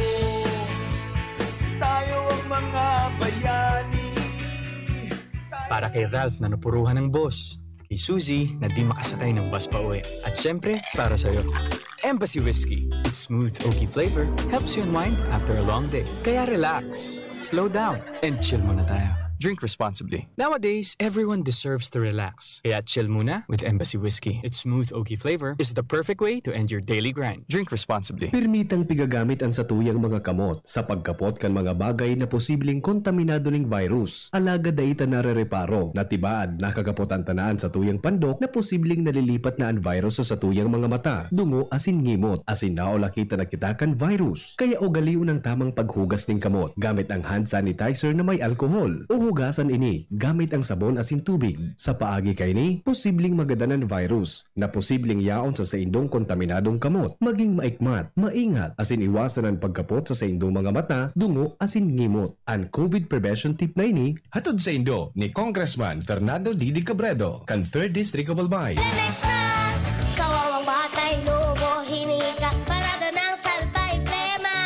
tayo ang mga bayani. Para kay Ralph na napuruhan ng boss, kay Suzy na di makasakay ng bus pa uwi, at syempre, para sa'yo. Embassy Whiskey. Its smooth, oaky flavor helps you unwind after a long day. Kaya relax, slow down, and chill muna tayo. Drink responsibly. Nowadays, everyone deserves to relax. Kaya chill muna with Embassy Whiskey. Its smooth, oaky flavor is the perfect way to end your daily grind. Drink responsibly. Pirmitang pigagamit an satuyang mga kamot sa pagkapot kan mga bagay na posibleng kontaminado ning virus. Alagad dai ta narereparo na tibaad nakakapot an tanaan satuyang pandok na posibleng nalilipat na an virus sa satuyang mga mata, dungo asin ngimot, asin naulaki ta na kita kan virus. Kaya ugalion an tamang paghugas nin kamot gamit ang hand sanitizer na may alkohol, o hugasan ini gamit ang sabon asin tubig. Sa paagi kaini, posibleng magadan an virus na posibleng yaon sa saindong kontaminadong kamot. Maging maikmat, maingat, asin iwasan an pagkapot sa saindong mga mata, dungo, asin ngimot. An COVID prevention tip na ini hatod saindo ni Congressman Fernando Didi Cabredo, kan Third District of Albay. Lemex na! Kawawang batay, nubo, hinika, parado ng salbay, plema.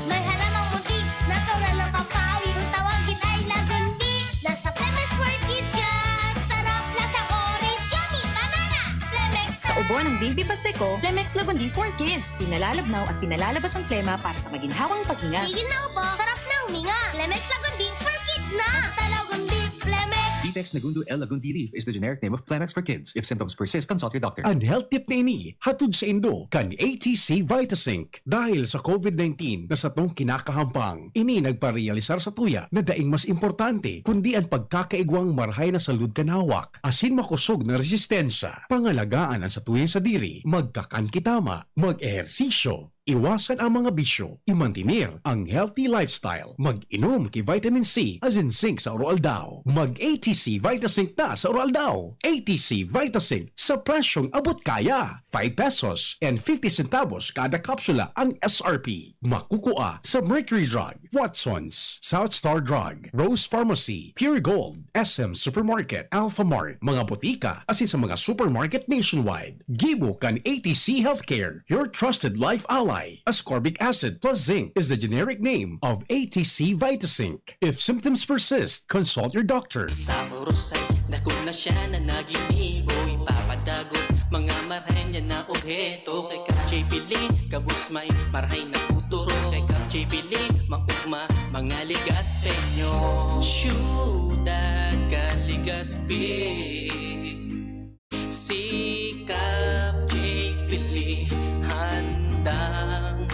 May halamang muntik, natural na pampawid, kung tawagin ay lagundi. Nasa Lemex for Kids yan! Sarap, lasang orange, yummy, banana! Lemex Sa na! Ubo ng Baby Pasteco, Lemex Lagundi for Kids. Pinalalabnaw at pinalalabas ang plema para sa maginhawang paghinga. Tigil na ubo, sarap na huminga. Lemex Lagundi for Kids na! Basta Lagundi, Lemex! Vitex Nagundo L Lagundi Leaf is the generic name of Kleenex for Kids. If symptoms persist, consult your doctor. An health tip na ini hatod saindo kan A T C Vitazinc. Dahil sa COVID nineteen na satong kinakahampang, ini nagparealisar satuya na daing mas importante kundi an pagkakaigwang marahay na salud kan hawak asin makosog na resistensya. Pangalagaan an satuyang sadiri, magkakan ki tama, mag-ehersisyo, iwasan ang mga bisyo, imantener ang healthy lifestyle, mag-inom ki vitamin C asin zinc sa aroaldaw. Mag-A T C Vitazinc na sa aroaldaw. A T C Vitazinc sa presyong abot kaya. Five pesos and fifty centavos kada kapsula ang S R P. Makukua sa Mercury Drug, Watsons, South Star Drug, Rose Pharmacy, Pure Gold, S M Supermarket, Alphamart, mga botika, asin sa mga supermarket nationwide. Gibo kan A T C Healthcare, your trusted life ally. Ascorbic acid plus zinc is the generic name of A T C Vitazinc. If symptoms persist, consult your doctor. Sa oras ay dako na siya na naginibo, ipapadagos mga marahay niya na obheto. Kay Kap J P Lee, gabos may marahay na futuro. Kay Kap J P Lee, maugma mga Legaspeño. Syudad kan Legazpi. Si Kap J P Lee handang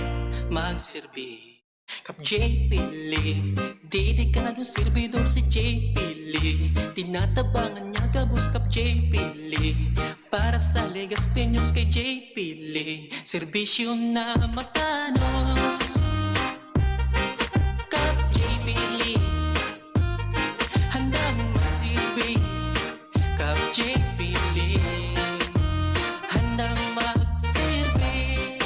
magserbi. Kap J P Lee, dedikadong serbidor si J P Lee. Tinatabangan niya gabos Kap J P Lee. Para sa Legaspeños kay J P Lee, serbisyo na matanos. Kap J P Lee, handang magserbi. Kap J P Lee, handang magserbi.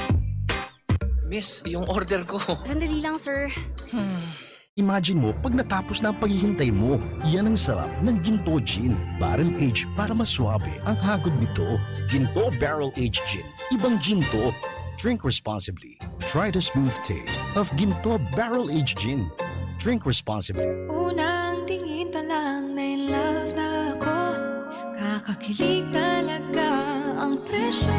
Yes, yung order ko. Sandali lang, sir. Imagine mo pag natapos na ang paghihintay mo. Yan ang sarap ng Ginto Gin. Barrel aged para mas suabe ang hagod nito. Ginto Barrel Aged Gin. Ibang Ginto. Drink responsibly. Try the smooth taste of Ginto Barrel Aged Gin. Drink responsibly. Unang tingin pa lang na in love na ako. Kakakilig talaga ang presyo.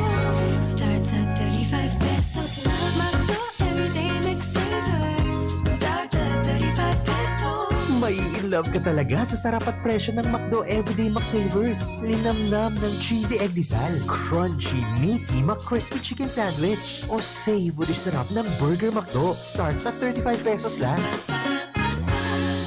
Starts at thirty-five pesos lang. McDo Everyday McSavers. Starts at thirty-five pesos. Mai-in love ka talaga sa sarap at presyo ng McDo Everyday McSavers. Linamnam ng cheesy egg disal, crunchy, meaty, McCrispy chicken sandwich, o savory sarap ng Burger McDo. Starts at thirty-five pesos lang.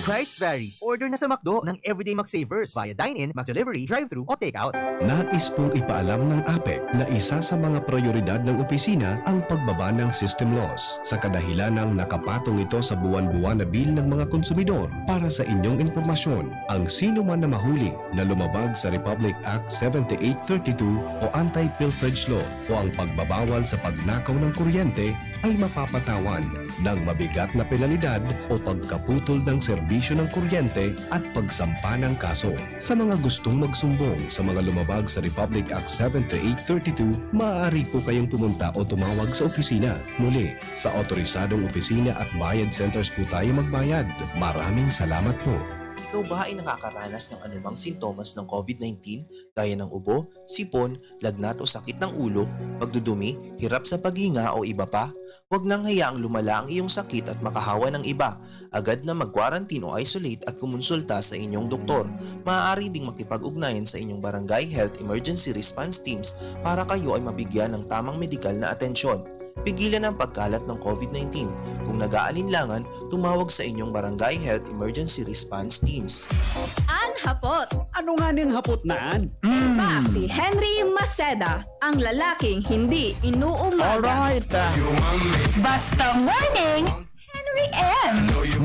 Price varies. Order na sa McDo ng Everyday McSavers via dine-in, McDelivery, drive-thru o take-out. Nais pong ipaalam ng APEC na isa sa mga prioridad ng opisina ang pagbaba ng system loss, sa kadahilanang nakapatong ito sa buwan-buwan na bill ng mga konsumidor. Para sa inyong impormasyon, ang sino man na mahuli na lumabag sa Republic Act seventy-eight thirty-two o Anti-Pilferage Law o ang pagbabawal sa pagnakaw ng kuryente ay mapapatawan ng mabigat na penalidad o pagkaputol ng serbisyo ng kuryente at pagsampa ng kaso. Sa mga gustong magsumbong sa mga lumabag sa Republic Act seventy-eight thirty-two, maaari po kayong pumunta o tumawag sa opisina. Muli, sa otorisadong opisina at bayad centers po tayo magbayad. Maraming salamat po. Ikaw ba ay nakakaranas ng anumang sintomas ng COVID nineteen gaya ng ubo, sipon, lagnat o sakit ng ulo, pagdudumi, hirap sa paghinga o iba pa? Huwag nang hayaang lumala ang iyong sakit at makahawa ng iba. Agad na mag-quarantine o isolate at kumonsulta sa inyong doktor. Maaari ding makipag-ugnayan sa inyong barangay health emergency response teams para kayo ay mabigyan ng tamang medikal na atensyon. Pigilan ang pagkalat ng COVID nineteen. Kung nag-aalinlangan, tumawag sa inyong barangay health emergency response teams. An hapot. Ano nga ning hapot na an? Ba si Henry Maceda, ang lalaking hindi inuumaga. Alright. ah. Basta morning, Henry M.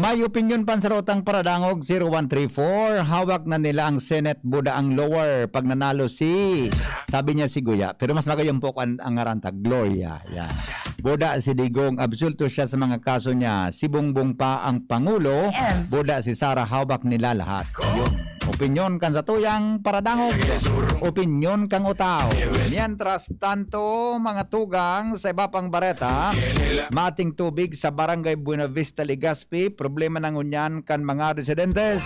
May opinyon pan sa rotang paradangog, zero one three four. Hawak na nila ang Senate, buda ang lower pag nanalo si, sabi niya si Guya. Pero mas magayong po ang, ang ngaran ta, Gloria. Yan. Buda si Digong, absulto siya sa mga kaso niya. Si Bongbong pa ang Pangulo, M. buda si Sara, hawak nila lahat. Yun. Opinyon kan sa tuyang paradangog. Opinyon kang utaw. Mientras tanto, mga tugang, sa iba pang bareta, mating tubig sa Barangay Buenavista, Legazpi, problema na ngunyan kan mga residentes.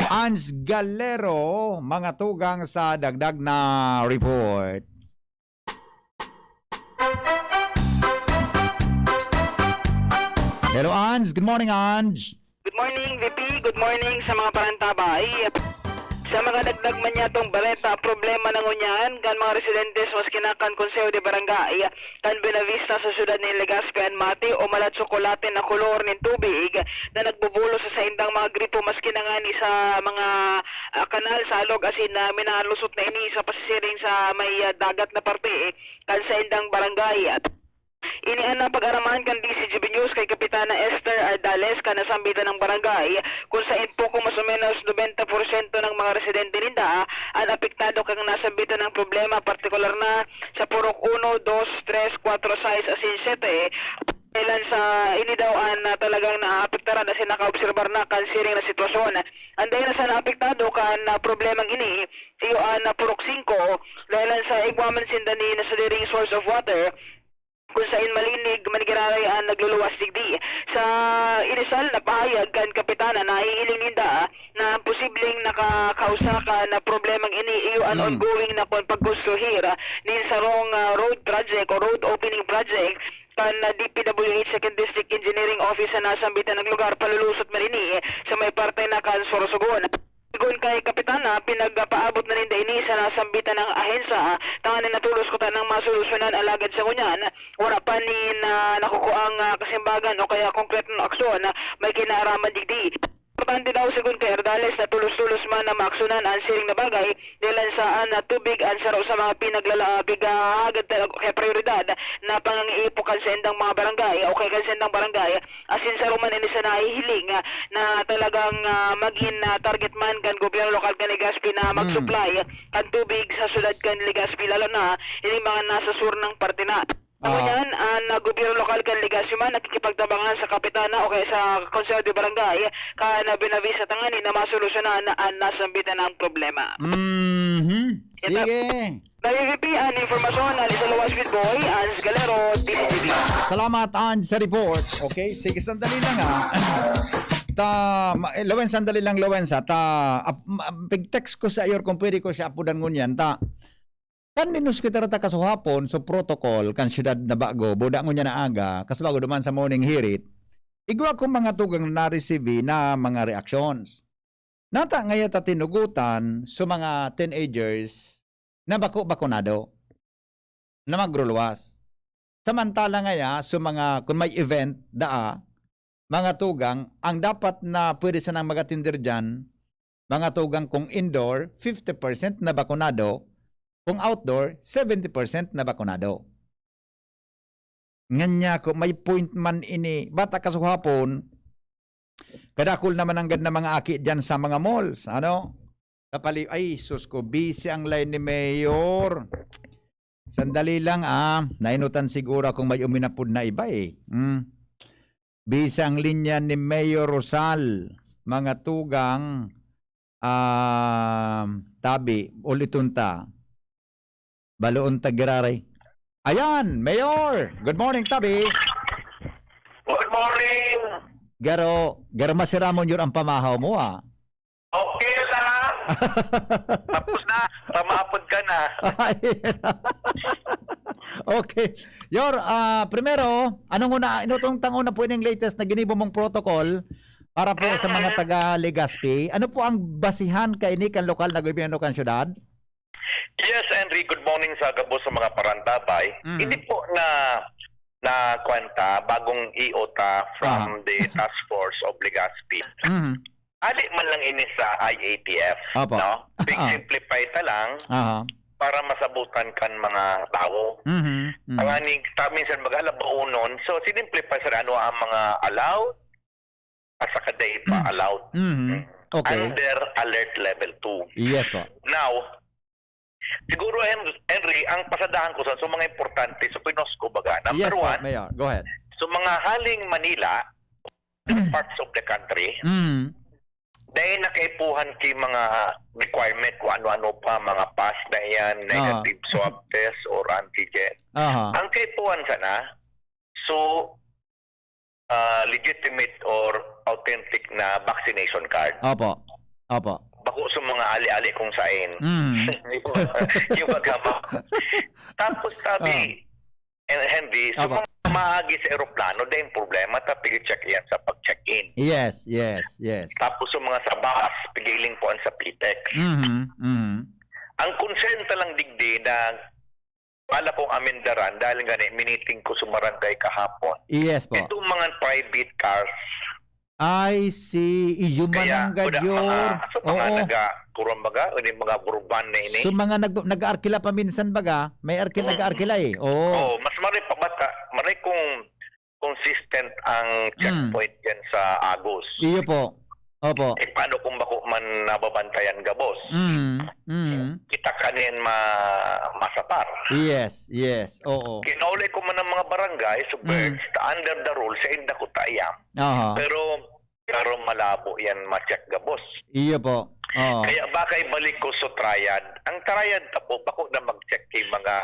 Ans Galero, mga tugang, sa dagdag na report. Hello, Ange. Good morning, Ange. Good morning, V P. Good morning sa mga parantabay. Sa mga dagdag man niya tong bareta, problema na ngunyan kan mga residentes maski na kan Konseho de Barangay kan Buenavista sa siyudad nin Legazpi an mati o malat-tsokolate na kolor nin tubig na nagbubulos sa saindang mga gripo maski na ngani sa mga ah, kanal sa alog asin na minalusot na ini sa pasisiring sa may ah, dagat na parte kan saindang barangay. Ini an napag-araman kan D C G B News kay Kapitana Esther Ardales kan nasambitan ng barangay, kung sain po kung mas o menos nobenta porsyento ng mga residente ninda an apektado kan nasambitan ng problema, partikular na sa Purok uno, dos, tres, kwatro, sais asin siyete. Dahilan sa ini daw an ah, talagang naapektaran asin nakaobserbar na kan siring na sitwasyon. An dahilan sa naapektado kan ah, problemang ini, iyo an ah, Purok singko, dahilan sa igwa man sinda ni nasiring source of water, kung sain malinig man giraray an nagluluwas digdi. Sa inisal na pahayag kan Kapitana, nahihiling ninda na ang posibleng nakakausa kan problemang ini iyo an Hmm. ongoing na kon pagkonstruhir nin sarong ah, road project o road opening project kan ah, D P W H Second District Engineering Office sa nasambitan ng lugar, palulusot man ini sa may parte na kan Sorsogon. Sigon kay Kapitana, pinagpaabot na ninda ini sa nasambitan ng ahensya, tanganing matolos kuta nang masolusyonan, alagad sa ngunyan, wala pa nin ah, nakukuang ah, kasimbagan o kaya konkretong aksyon na may kinaaraman digdi. Importante daw, sigon kay Ardales, na tolos-tolos man na maaksyonan an siring na bagay, dahilan sa an ah, tubig an saro sa mga pinaglala-, pighahagad ta-, kaya prioridad na pangangaipo kan saindang mga barangay o kaya kan saindang barangay, asin saro man ini sa nahihiling ah, na talagang ah, magin ah, target man kan gobyerno lokal kan Legazpi na mag-supply kan tubig sa syudad kan Legazpi, lalo na ining mga nasa sur ng parte na. Ako Ah. niyan, ang, ah, gobyerno lokal kan Legazpi man nakikipagtabangan sa kapitana o kaya sa Konseho de Barangay kan Buenavista tanganing masolusyonan ang nasambitan na problema. Mhm. Ito. Sige. Naiipi ang impormasyon ni Idol Wise with Boy, Ans Galero, D Z T V. Salamat, Ans, sa report. Okay, sige, sandali lang, ah. Ta, ma-, eh, Lowensa, sandali lang, Lowensa. Ta, ap-, ma-, pig-text ko sa iyo kung pwede ko siya apudan ngunyan. Ta, kan minus kita rata kasuhapon, so protocol, kan syudad na bago, buda ngunyan na aga, kas bago duman sa morning hirit, igwa kong mga tugang na na-receive na mga reactions. Nata ngaya ta tinugutan sa mga teenagers na bako-bakonado, na magruluwas. Samantala ngaya sa mga, kung may event, daa, mga tugang, ang dapat na pwede sanang mag-attender diyan, mga tugang, kung indoor, fifty percent na bakonado, kung outdoor, seventy percent na bakonado. Nganyan ko, may point man ini. Bata kasuhapon, kadakul naman nanggad na mga aki diyan sa mga malls, ano? Kapali-, ay, sus ko, busy ang line ni Mayor. Sandali lang, ah. Nainutan siguro akong may uminapod na iba, eh. Hmm. Busy ang linya ni Mayor Rosal. Mga tugang, ah, tabi, uliton ta. Baloon ta giraray. Ayan, Mayor! Good morning, tabi! Good morning! Garo, garo masiramon yun ang pamahaw mo, ah. Okay lang. Tapos na, pamaapod ka na. Okay. Yor, ah, primero, anong una, inutong tang una po ining latest na ginibo mong protocol para po sa mga Mm-mm. taga Legazpi? Ano po ang basihan kaini kan lokal na gobyerno kan syudad? Yes, Henry, good morning sa gabos sa mga parantabay. Mm. Hindi po na, na kwenta, bagong E O ta from Ah. the Task Force of Legazpi. Mm. Ali man lang ini sa I A T F, Opo. no? Ah. Pig-simplify ta lang Aha. para masabutan kan mga tawo. Mhm. Mhm. Ang aning, ta-, minsan mag-alabaunon, so sinimplify sa ano ang mga allowed at saka dai pa Mm. allowed. Mhm. Mm. Okay. Under alert level two. Yes po. Now, siguro, Hen-, Henry, ang pasadahan ko sa, sa mga importante, sa Pinosco baga, number Yes po, one, Mayor. Go ahead. sa mga haling Manila, Mm. parts of the country, Mm. dahil nakaipuhan ki mga requirement kung ano-ano pa, mga pass na yan, Ah. negative swab test or antigen. Aha. Ang kaipuhan sana, so, ah, legitimate or authentic na vaccination card. Opo. Opo. Bako sa mga ali-ali kung sain. Mm. Yung mga, yung mga gama. Tapos sabi, Ah. and Henry, sa Opo. mga maagi sa eroplano, dahil problema, ta pigi-check yan sa pag-check-in. Yes, yes, yes. Tapos sa mga sa bus, pigiling po sa Pitex. Mhm, mhm. Ang konsenta lang digdi na bala kong amendaran dahil nga ni, miniting ko sa barangay kahapon. Yes po. Itong mga private cars. I see. Iyo man Kaya, ang kuda, gayor. mga, sa mga Oo. naga, kurang baga, o yung mga urban na ini. So, mga nag-, nag-aarkila pa minsan baga, may arkil, Mm. nag-aarkila eh. Oo. Oo, mas maray pa bata, maray kung consistent ang Mm. checkpoint dyan sa Agus. Iyo po. Opo. Eh, paano kung bako man nababantayan gabos? Mm, mm. Kita kanin ma-, masapar. Yes, yes. Oo. Kinaulay ko man ang mga barangay, so Mm. first, under the rules, sa inda ko tayam. Aha. Pero, pero malabo yan ma-check gabos. Iyo po. Oo. Kaya baka ibalik ko sa triad. Ang triad na po, bako na mag-check kay mga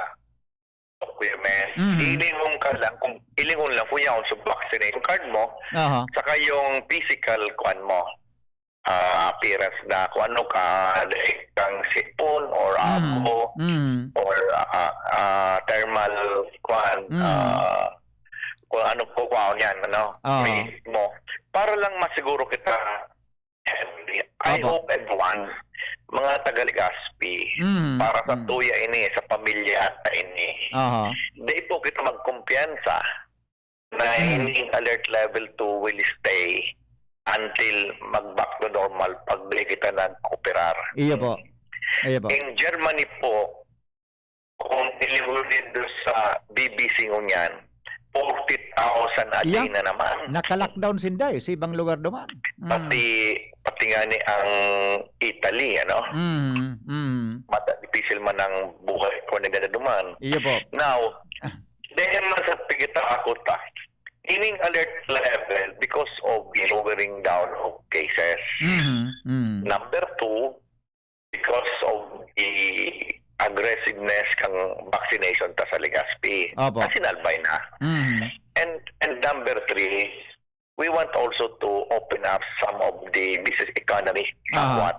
requirement. Mhm. Ilingon ka lang kung, ilingon lang kung yaon sa vaccination card mo, Aha. saka yung physical kuan mo, ah, appearance na kung ano ka, like, kang sipon or Mm. abo Mm. or, ah, ah, thermal kuan, Mm. ah, kung ano po kuan yan, ano, Oo. face mo. Para lang masiguro kita Henry, I Opo. hope everyone, mga taga Legazpi, Mm, para sa mm. tuya ini, sa pamilya ta ini, Aha. di po kita magkumpiyansa na Mm. ining alert level two will stay until mag-back to normal pag di kita nag-operar. Iyo po. Iyo po. In Germany po, kung ilihunin doon sa B B C ngunyan, forty thousand a day Iya, na naman. naka-lockdown sinda eh, sa ibang lugar duman. Mm. Pati, pati nga ni ang Italy, ano? Mm, mm. Mata-, difícil man ang buhay ko na ganda duman. Iyo po. Now, Ah. Dahil man sa pigita ako ta, ining alert level because of the lowering down of cases. Mhm. Mm. Number two, because of the aggressiveness kang vaccination ta sa Legazpi. Opo. Kasi nalbay na. Mhm. And and number three, we want also to open up some of the business economy Aha. somewhat.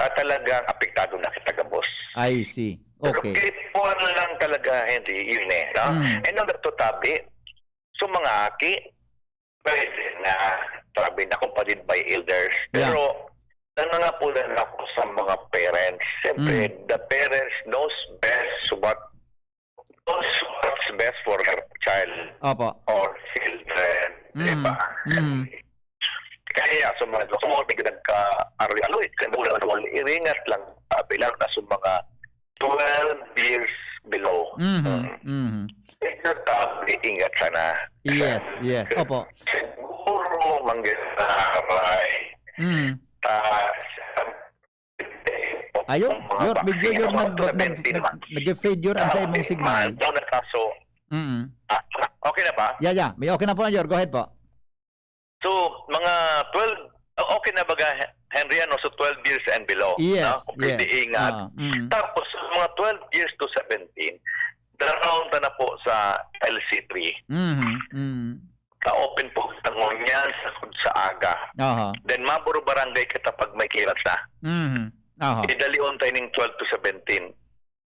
Ah, talagang apektado na kita gabos. I see. Pero Okay. kaipuhan lang talaga, Henry, yun eh. No? Mm. And number two, tabi, so mga aki, pwede na, sabi na, accompanied by elders. Yeah. Pero nangangapunan ako sa mga parents. Siyempre, Mm. the parents knows best what knows what's best for their child Opo. or children. Di Mm. ba? Mm. Kaya sa mga gusto mo, tig nagka-araloy, kaya mo lang, iringat lang, sabi lang na sa mga twelve years below. Mhm. Mm. Mhm. Ito, sabi, ingat sana. Yes, yes. Opo. Siguro, manggasaray. Mm. Ta, Ayun, ang mga Yor, medyo, vaccine, Yor, mga nag, nag, seventeen nag, months. nag-fade, Yor, ang sa imong Ah, signal. doon na kaso. Mm. Ah, okay na ba? Yeah, yeah. May okay na po, Yor. Go ahead po. So, mga twelve, oh, okay na baga, Henry, ano? So, twelve years and below. Yes, No? Kung yes. pwede ingat. Ah, mm. Tapos, mga twelve years to seventeen, down na po sa L C three. Mhm, mm. Sa open po sa ngunyan, sa, sa aga. Aha. Then, maburo barangay kita pag may clearance na. Mhm. Aha. Idalion tayo ng twelve to seventeen.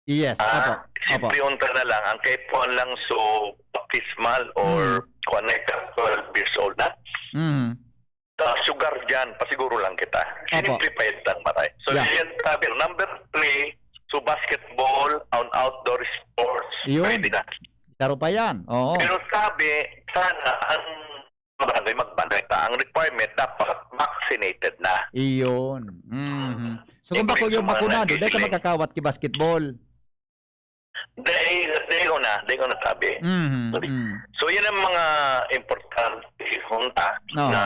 Yes, opo. Ah, Opo. Simple unta na lang. Ang kaipuhan lang, so, baptismal or Mm. kuwan na ika, twelve years old na. Mhm. Sa sugar dyan, pasiguro lang kita. Opo. Simplified lang, maray. So, Yeah. yan, sabi, number three, so basketball, on outdoor sports, Yun. pwede na. Saro pa yan. Oo. Pero sabi, sana, ang barangay magbantay ta. Ang requirement, dapat vaccinated na. Iyon. Mhm. So, kung Yung bako yung mga bakunado, dahil ka nagsiling. makakawat ki basketball. Dahil, dahil ko na, dahil ko na sabi. Mhm. Mm. So, yun ang mga importante hunta Oo. na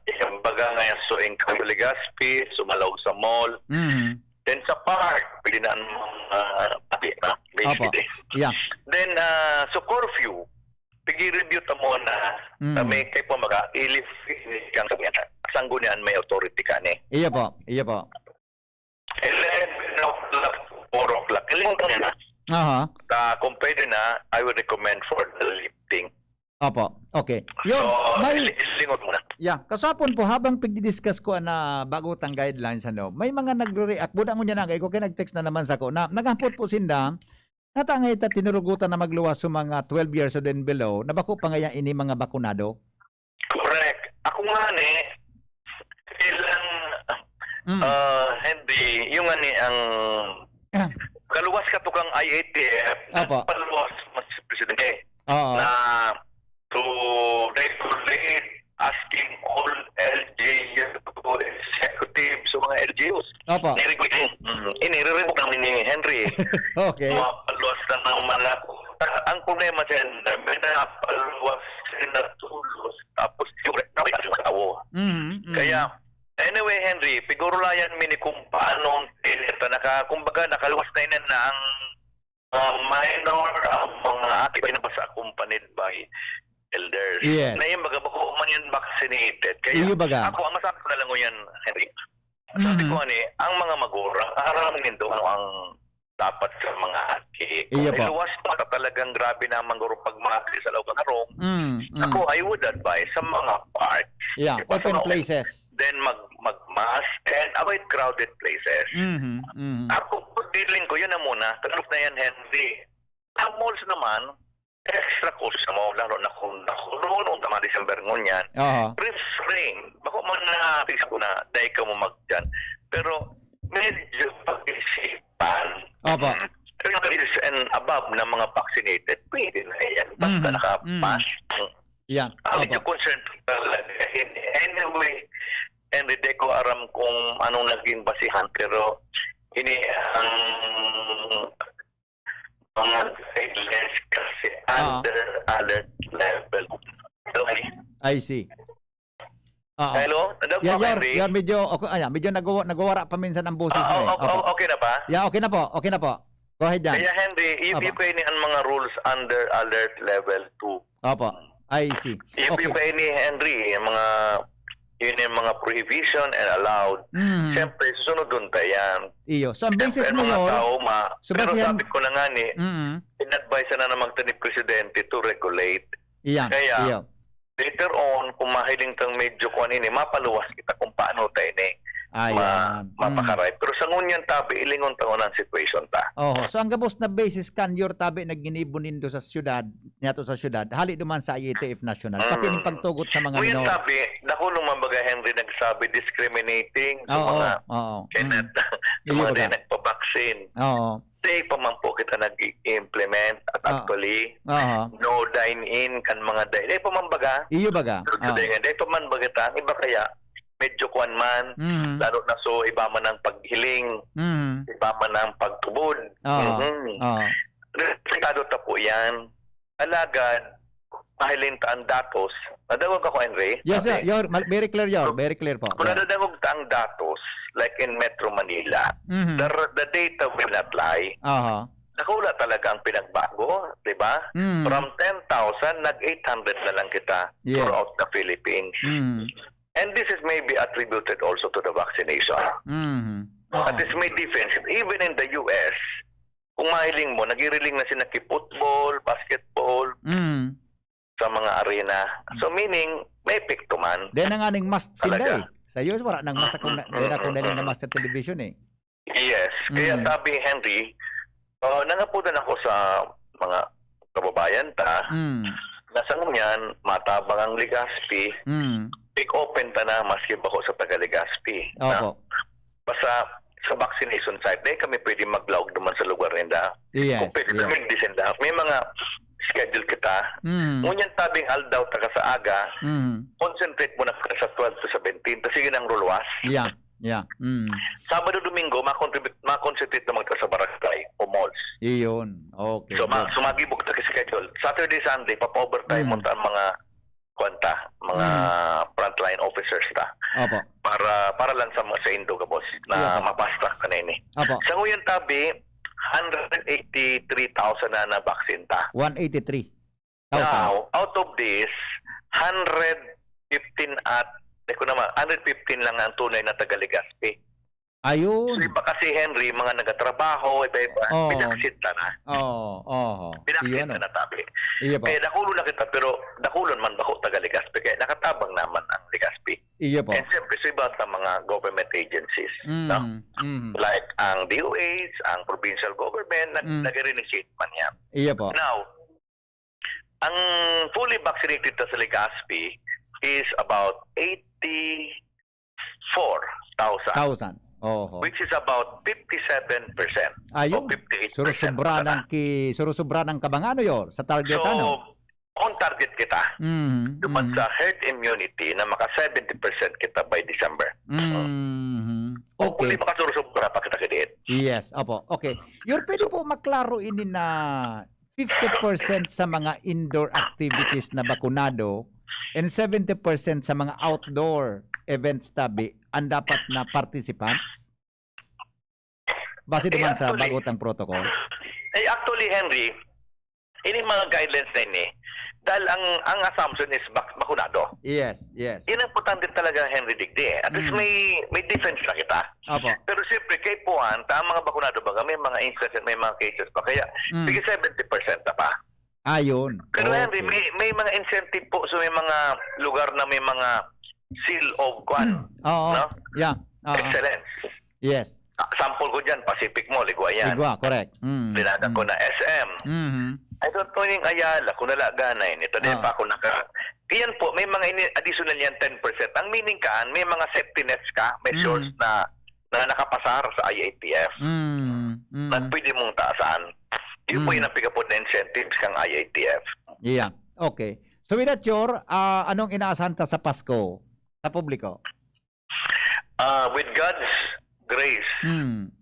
yung baga ngayon, so, in Legazpi, sumalaog sa mall. Mhm. Then sa park, pwede na ang mga tabi na. Opo. Basically. Yeah. Then, ah, so curfew, pag-review ta muna, Mm. na may kay po mag-ilif, kang sabihan, sanggunian may authority ka ni. Iya po. Iya po. Eleven o'clock, four o'clock. Ilingon ko na. Aha. Ta, kung pwede na, I would recommend for the lifting. Opo. Okay. Yun, So, may, ili- ilingon mo na. yeah, kasapon po, habang pagdi-discuss ko na bago tang guidelines, ano, may mga nagre-react. Buda ngunyan na, ko kaya nag-text na naman sa ko, na naghapot po sinda, natangay ta tinurugutan na magluwas sa mga twelve years old and below, na bako pa ngayon ini mga bakunado. Correct. Ako nga ni, ilang, Mm. ah, hindi, yung nga ni ang Ah. kaluwas ka to kang I A T F, Apo. Paluwas mas presidente Oo. Na to regulate asking all L G U executive sa mga L G Us. Opo. Ni-request, mm, inire-revoke namin ni Henry. Okay. Mapaluwas na naman ako. Ang problema sa Henry, may napaluwas sila tulos. Tapos yung rest na may asawa. Mhm, mhm. Kaya, anyway, Henry, pigurulayan mi ni kung paano ang pinita. Naka, kumbaga, nakaluwas na yun na ang mga minor, ang mga aki ba na basta accompanied by elders. Yes. Na yung mga bako man yan vaccinated. Kaya Iyo baga. Ako, ang masabi ko na lang yan, Henry. Sabi Mhm. ko, ani, ang mga magurang, aram nindo ano ang dapat sa mga aki. Kung Iyo po. Iluwas pa, talagang grabe naman guro pag mga aki sa loob ng harong. Mm, mm. Ako, I would advise sa mga park, Yeah, Di ba, sa open mga places. then mag mag-mask and avoid crowded places. Mhm, mhm. Ako, feeling ko, yun na muna. Tanong na yan, Henry. Ang malls naman, extra cost sa mall, lalo na kung nakulong ng mga December ngunyan. Aha. Refrain. Bako man na, tingnan ko na, dahil ka mo magdyan. Pero, medyo pag-isipan. Opo. Three years and above na mga vaccinated, pwede na yan. Basta Mhm. naka-mask. Yeah. Ang Opo. medyo concerned ko talaga. In anyway, and hindi ko aram kung anong naging basihan, pero ini ang mga guidelines kasi Ah. under alert level. Okay. I see. Oo. Hello? Hello, Yeah, po, yeah, Henry? yeah, medyo, okay, ayan, medyo nagwa- nagwawara pa minsan ang boses Ah, mo eh. o- o- Opo. okay na ba? Yeah, okay na po. Okay na po. Go ahead, Jan. Kaya, Henry, if Opo. you kayo ni ang mga rules under alert level two. Opo. I see. If Okay. you kayo ni Henry, yung mga, yun yung mga prohibition and allowed, Mm. siyempre, susunod dun tayo yan. Iyo. So, ang Siyempre, basis ang mo, mga Yor, tao ma-, so, pero basihan sabi ko na nga ni, Mm. in-advise na naman ito ni Presidente to regulate. Iya, Kaya, iya. later on, kung mahiling tang medyo kuwan ini, mapaluwas kita kung paano tayo ni Ayan. ma-, Mm. mapakaray. Pero sa ngunyan tabi, ilingon ta ang situation ta. Oho. So, ang gabos na basis kan, Yor, tabi na ginibo nindo sa syudad, niyato sa syudad, hali duman sa I A T F National. Pati Mm. ning pagtugot sa mga Ngunyan minor. tabi, dako nung mga baga Henry nagsabi, discriminating sa Oo, mga oo. Mm. Kenneth, sa Iyo, mga baga. di nagpa-vaccine. Oo. Dai pa man po kita nag-i-implement at Ah. actually, Aha. no dine-in kan mga dai-, dai pa man baga. Iyo baga. Pero Ah. dai nga, dai pa man baga ta. Ang iba kaya, medyo kuwan man, Mhm. lalo na so iba man ang paghiling, Mhm. iba man ang pagtubod. Oo. Mhm. Oo. Respetado ta po yan. Alagad, mahiling ta ang datos. Nadangog ako, Henry? Yes, Sabi, sir. You're mal-, very clear, Yor. Kung Very clear po. kung Yeah. nadadangog ta ang datos, like in Metro Manila, Mhm. the, the data will not lie. Aha. Dakula talaga ang pinagbago, di ba? Mm. From ten thousand, nag-eight hundred na lang kita Yes. throughout the Philippines. Mm. And this is maybe attributed also to the vaccination. Mhm. Oo. At this may difference. Even in the U S, kung mahiling mo, nagiriling na sila ki-football, basketball, Mm. sa mga arena. So, meaning, may epekto man. Then, ang aning mask sinda Talaga. eh. Sa U S, wala nang mask akong na-, Mm, wala akong mm, nailing na mm. mask sa television eh. Yes. Kaya Mm. sabi, Henry, ah, nangapudan ako sa mga kababayan ta, Mm. na sa ngunyan, matabang ang Legazpi, Mm. big open ta na maski bako sa taga Legazpi, na Opo. basta sa vaccination site, dai kami pwede maglaog naman sa lugar ninda. Yes, Kung pwede yes. kami, di sinda. May mga schedule kita. Mm. Ngunyan tabing aldaw, taga sa aga, Mm. concentrate mo na sa twelve to seventeen, tas sige nang ruluwas. Yeah, yeah. Mm. Sabado, Domingo, makontribute, makonsentrate naman ka sa barangay o malls. Iyon. Okay, So, ma-, good. sumagi mo ka sa schedule. Saturday, Sunday, papa-overtime mo Mm. ta ang mga, kwanta, mga Mm. frontline officers ta. Opo. Para, para lang sa mga saindo, kabos, na Opo. ma-fast track ka na ini. Opo. Sa nguyang tabi, hundred eighty-three thousand na na-vaccine ta. One eighty-three. Thousand. Now, out of this, hundred fifteen at, di ko naman, hundred fifteen lang ang tunay na taga-Legazpi. Ayun. So, iba kasi, Henry, mga nagatrabaho, iba-iba, Oo. pinaksit na na. Oo, oo. Pinaksit Iyo, ano? na na, tabi. Iyo po. Kaya dakulo na kita, pero dakulon man bako taga-Legazpi, kaya nakatabang naman ang Legazpi. Iyo po. And siyempre, sa iba sa mga government agencies, Mm, no? mm. Like ang D O H, ang provincial government, nag-, Mm. nag-reinitiate man yan. Iyo po. Now, ang fully vaccinated na sa Legazpi is about eighty-four thousand. Thousand. Oho. Which is about fifty-seven percent Ayun. o fifty-eight percent Surusubra na. ng ki-, surusubra ng kabangano, Yor, sa target, So, ano? on target kita. Mhm, Duman mhm. sa herd immunity na maka seventy percent kita by December. Mhm. Hopefully, Okay. makasurusubra pa kita kadiit. Yes, opo. Okay. Yor, pwede po maklaro ini na fifty percent sa mga indoor activities na bakunado and seventy percent sa mga outdoor events tabi ang dapat na participants? Base Eh, duman sa actually, bagotang protocol. eh, actually, Henry, ini mga guidelines na ini, dahil ang, ang assumption is bak-, bakunado. Yes, yes. Yan ang importante talaga, Henry, digdi, eh. At least Mm. may, may defense na kita. Opo. Pero siyempre, kay Puan, ta, ang mga bakunado baga, may mga instances, may mga cases pa. Kaya, Mm. sige, seventy percent na pa. Ayun. Pero, Henry, Okay. may, may mga incentive po. So, may mga lugar na may mga seal of kwan, Oo. no? Yeah. Oo. Excellence. Yes. Ah, sample ko dyan, Pacific Mall, igwa yan. Igwa, correct. Mm, Dinagan ko mm. na S M. Mhm. I don't know yung Ayala, kung nalaganay nito, di Oo. pa ako naka-, yan po, may mga ini-, additional yan, ten percent. Ang meaning kaan, may mga safety nets ka, measures Mm. na, na nakapasar sa I A T F Mm, mm. na pwede mong taasan. Yun po Mm. yung napikapod na incentives kang I A T F. Yeah. Okay. So, with that, Yor, ah, anong inaasahan ta sa Pasko sa publiko? Ah, with God's grace, Mm.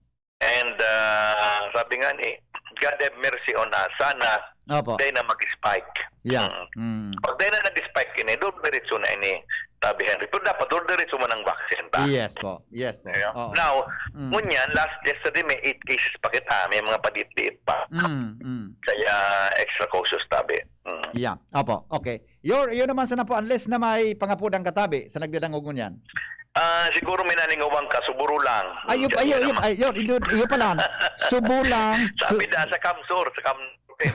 and, ah, sabi nga ni, "God have mercy on us." Sana Opo. dai na mag-spike. Yeah. Mm. Mm. Pag dai na nag-spike ini, dol-, diretso na ini, tabi Henry. Pero dapat dol-, diretso man ang vaccine ta. Yes po. Yes po. Ayan. Oo. Now, Mm. ngunyan, last yesterday may eight cases pa kita, may mga padiit-diit pa. Mm, mm. Kaya extra cautious tabi. Mm. Yeah. Opo. Okay. Your, yun naman sana po, unless na may pangapudang katabi sa nagdadangog ngunyan. Ah, siguro may nalingawan ka, suburo lang. Ayun, Diyan ayun, yun ayun, naman. ayun, yun, yun pala. Subo lang. Sabi na sa Kamsur, sa Kamsur, eh,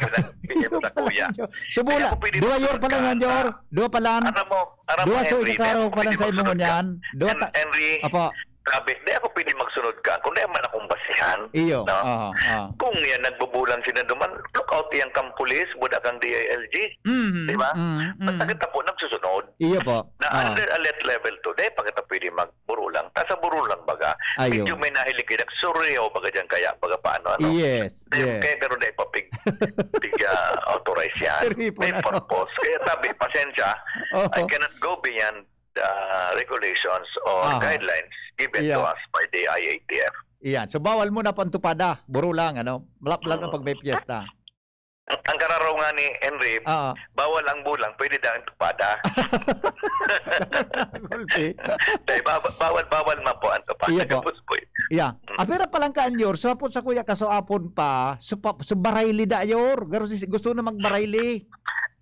sa kuya. Subo Kaya lang. ako pwede Duwa magsunod yor pala ka. yan, yor. Duwa pala. Alam mo, alam mo, Duwa so Henry, ikaw kaya pa pwede lang sa imo magsunod ka. ngunyan. Duwa Hen- ta- Henry, Apo. Sabi, di ako pwede magsunod ka. Kung di man akong basihan. Iyo. No? Oo. Oo. Kung yan, nagbubulang sila duman, look out iyang kampulis, buda kang D I L G. Mhm, Di ba? mhm, mhm. Basta kita po nagsusunod. Iyo po. Na Ah. under alert level to, di pa kita pwede magburulang. Ta sa burulang baga, Ayo. medyo may nahiling kita, surreal baga dyan kaya, baga paano, ano. Yes. Di, Yes. kaya pero di pa pig, pig ah, authorize yan. Pero ipon May ano. purpose. Kaya sabi, pasensya, Oo. I cannot go beyond the regulations or Aha. guidelines given Yeah. to us by the I A T F. Iyan. So, bawal mo na po ang tupada. Burulang, ano? Malaplat na Mm. pag may piyesta. Ang kararaw nga ni Henry, Oo. bawal ang bulang, pwede na ang tupada. Gulpi. Dahil bawal, bawal, bawal man po ang tupada. Iya po. Gabos po eh. Yeah. Ah, pero palang ka, Anyor, so, hapon sa kuya, kaso apon pa, so, pa, so barayli da, Yor. Garo si, gusto na magbarayli.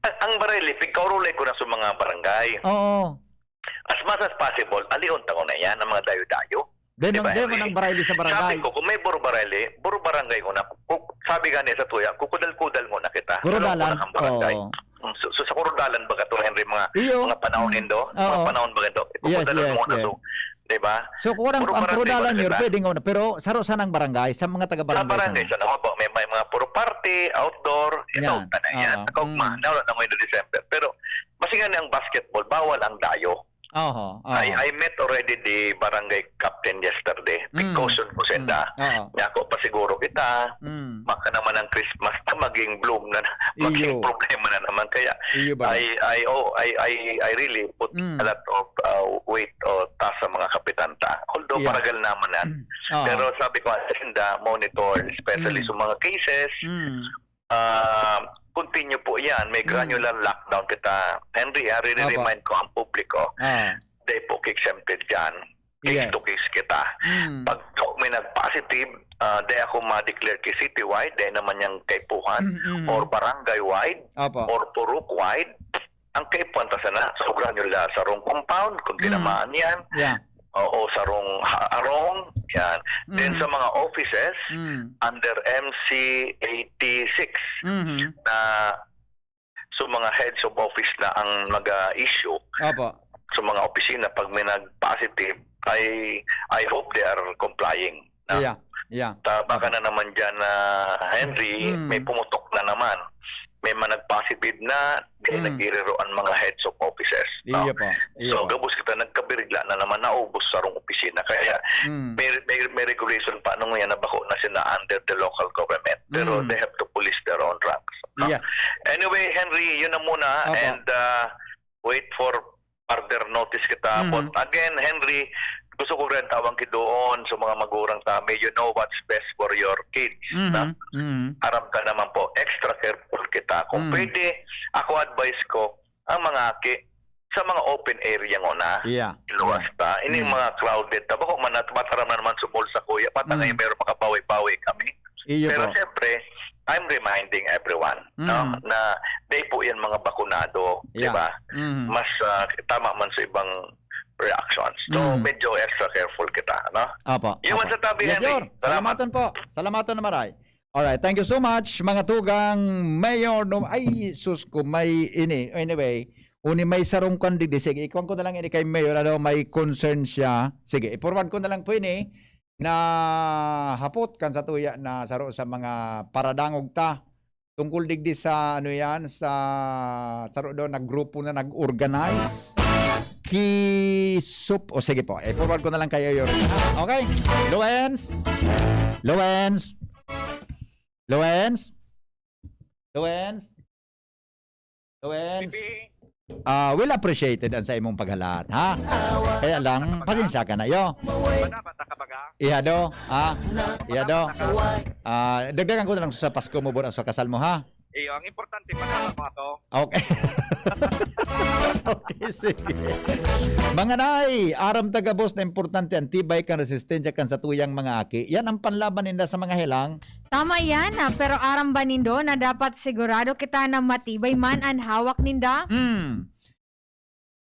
Ang, ang barayli, pigkaurulay ko na sa mga barangay. Oo. As much as possible, alion ta ko na yan, ang mga dayo-dayo. Di Di man, ba, di Henry? man ang barayli sa barangay. Sabi ko, kung may buro barayli, buro barangay ko na. Kung, sabi nga niya sa tuya, kukudal-kudal mo na kita. Kurudalan. Ano ko na ang barangay? Oo. Mm, So, so, sa kurudalan ba ka to, Henry, mga, Iyo. mga panahon nindo? Mga Oo. panahon ba ito? Yes, Kukudalan yes, mo na yes. to. Di ba? So, kung ang, Puro ang barangay kurudalan ba yun, sila? Pwede nga, pero saro sanang barangay, sa mga Sa taga-barangay barangay, sana. Sa ako, may, may mga puro party, outdoor, Yan. ito, na yan. Oo. Ako, Mm. ma, nauna na ngayon na December. Pero, basi nga ang basketball, bawal ang dayo. Oho, oho. I, I met already the barangay captain yesterday. Mm. Precaution ko senda. Mm. Oo. Nga ako, pasiguro kita, Mm. baka naman ang Christmas na maging bloom na, maging Iyo. problema na naman. Kaya, Iyo ba? I, I, oh, I, I, I really put Mm. a lot of uh, weight o taas sa mga kapitan ta. Although Yeah. paragal naman yan. Oo. Pero sabi ko, senda, monitor, especially Mm. sa mga cases, Mm. ah, continue po yan. May Mm. granular lockdown kita. Henry, ah, Opo. remind ko ang publiko, Ah. di po exempted dyan. Case Yes. to case kita. Mm. Pag may nag-positive, ah, di ako ma-declare ki citywide, di naman yung kaipuhan, Mm, mm. or barangay-wide, Opo. or purok-wide, ang kaipuhan ta sana, sa granular, sarong compound, kung Mm. tinamaan yan, Yeah. o, o sarong ha- arong, yan. Then Mm. sa mga offices, Mm. under M C eighty-six, Mhm. na so mga heads of office na ang mag-issue Opo. sa mga opisina pag may nag-positive, I, I hope they are complying. Na, Yeah. Yeah. ta, baka na naman dyan na, Henry, Mm. may pumutok na naman. May mga nag-positive na, then Mm. nagiriro ang mga heads of offices. No? Iyo po. Iyo So, po. gabos kita nagkabirigla na naman, naubos sarong opisina. Kaya, Mm. may, may, may regulation pa nung yan na bako na sila under the local government. Pero Mm. they have to police their own ranks. No? Yes. Anyway, Henry, yun na muna. Opo. And uh, wait for further notice kita. Mhm. But again, Henry, gusto ko rin tawang kidoon sa mga magurang kami. You know what's best for your kids. Mhm. No? Mhm. Aram ka naman po, extra careful kita. Kung Mm. pwede, ako advice ko, ang mga aki, sa mga open area nguna, Yeah. iluwas ta. Ini Mm. mga crowded ta. Bako man, at mataram na naman sa mall sa kuya, patangay Mm. meron makabawi-bawi kami. Iyo Pero po. siyempre, I'm reminding everyone, no, Mm. na di po yan mga bakunado, di Yeah. ba? Mhm. Mas ah, tama man sa ibang reactions. So, Mm. medyo extra careful kita, no? Opo. Yun Opo. man sa tabi, Yes, Henry. Yor. Salamat. Salamaton po. Salamaton na maray. Alright, thank you so much, mga tugang mayor. No, ay, sus ko, may ini. Anyway, uni may sarong kan digdi. Sige, ikuan ko na lang ini kay mayor. Ano, may concern siya. Sige, i-forward ko na lang po ini na hapot kan sa tuya na saro sa mga paradangog ta. Tungkol digdi sa, ano yan, sa saro daw na grupo na nag-organize. Ki Sup-, o sige po, i-forward ko na lang kayo yun. Okay? Loans? Loans? Loans? Loans? Loans? Ah, well appreciated ang sa imong paghalat, ha? Kaya lang, pasensya ka na, yo. Ihado, ha? Ihado. Ah, dagdagan ko na lang sa Pasko mo, bura, sa kasal mo, ha? Iyo, ang importante, manalo mo ako. Okay. Okay, sige. Mga nay, aram ta gabos na importante ang tibay kan resistensya kan satuyang mga aki. Yan ang panlaban ninda sa mga helang. Tama yan, ah, pero aram ba nindo na dapat sigurado kita na matibay man an hawak ninda? Hmm.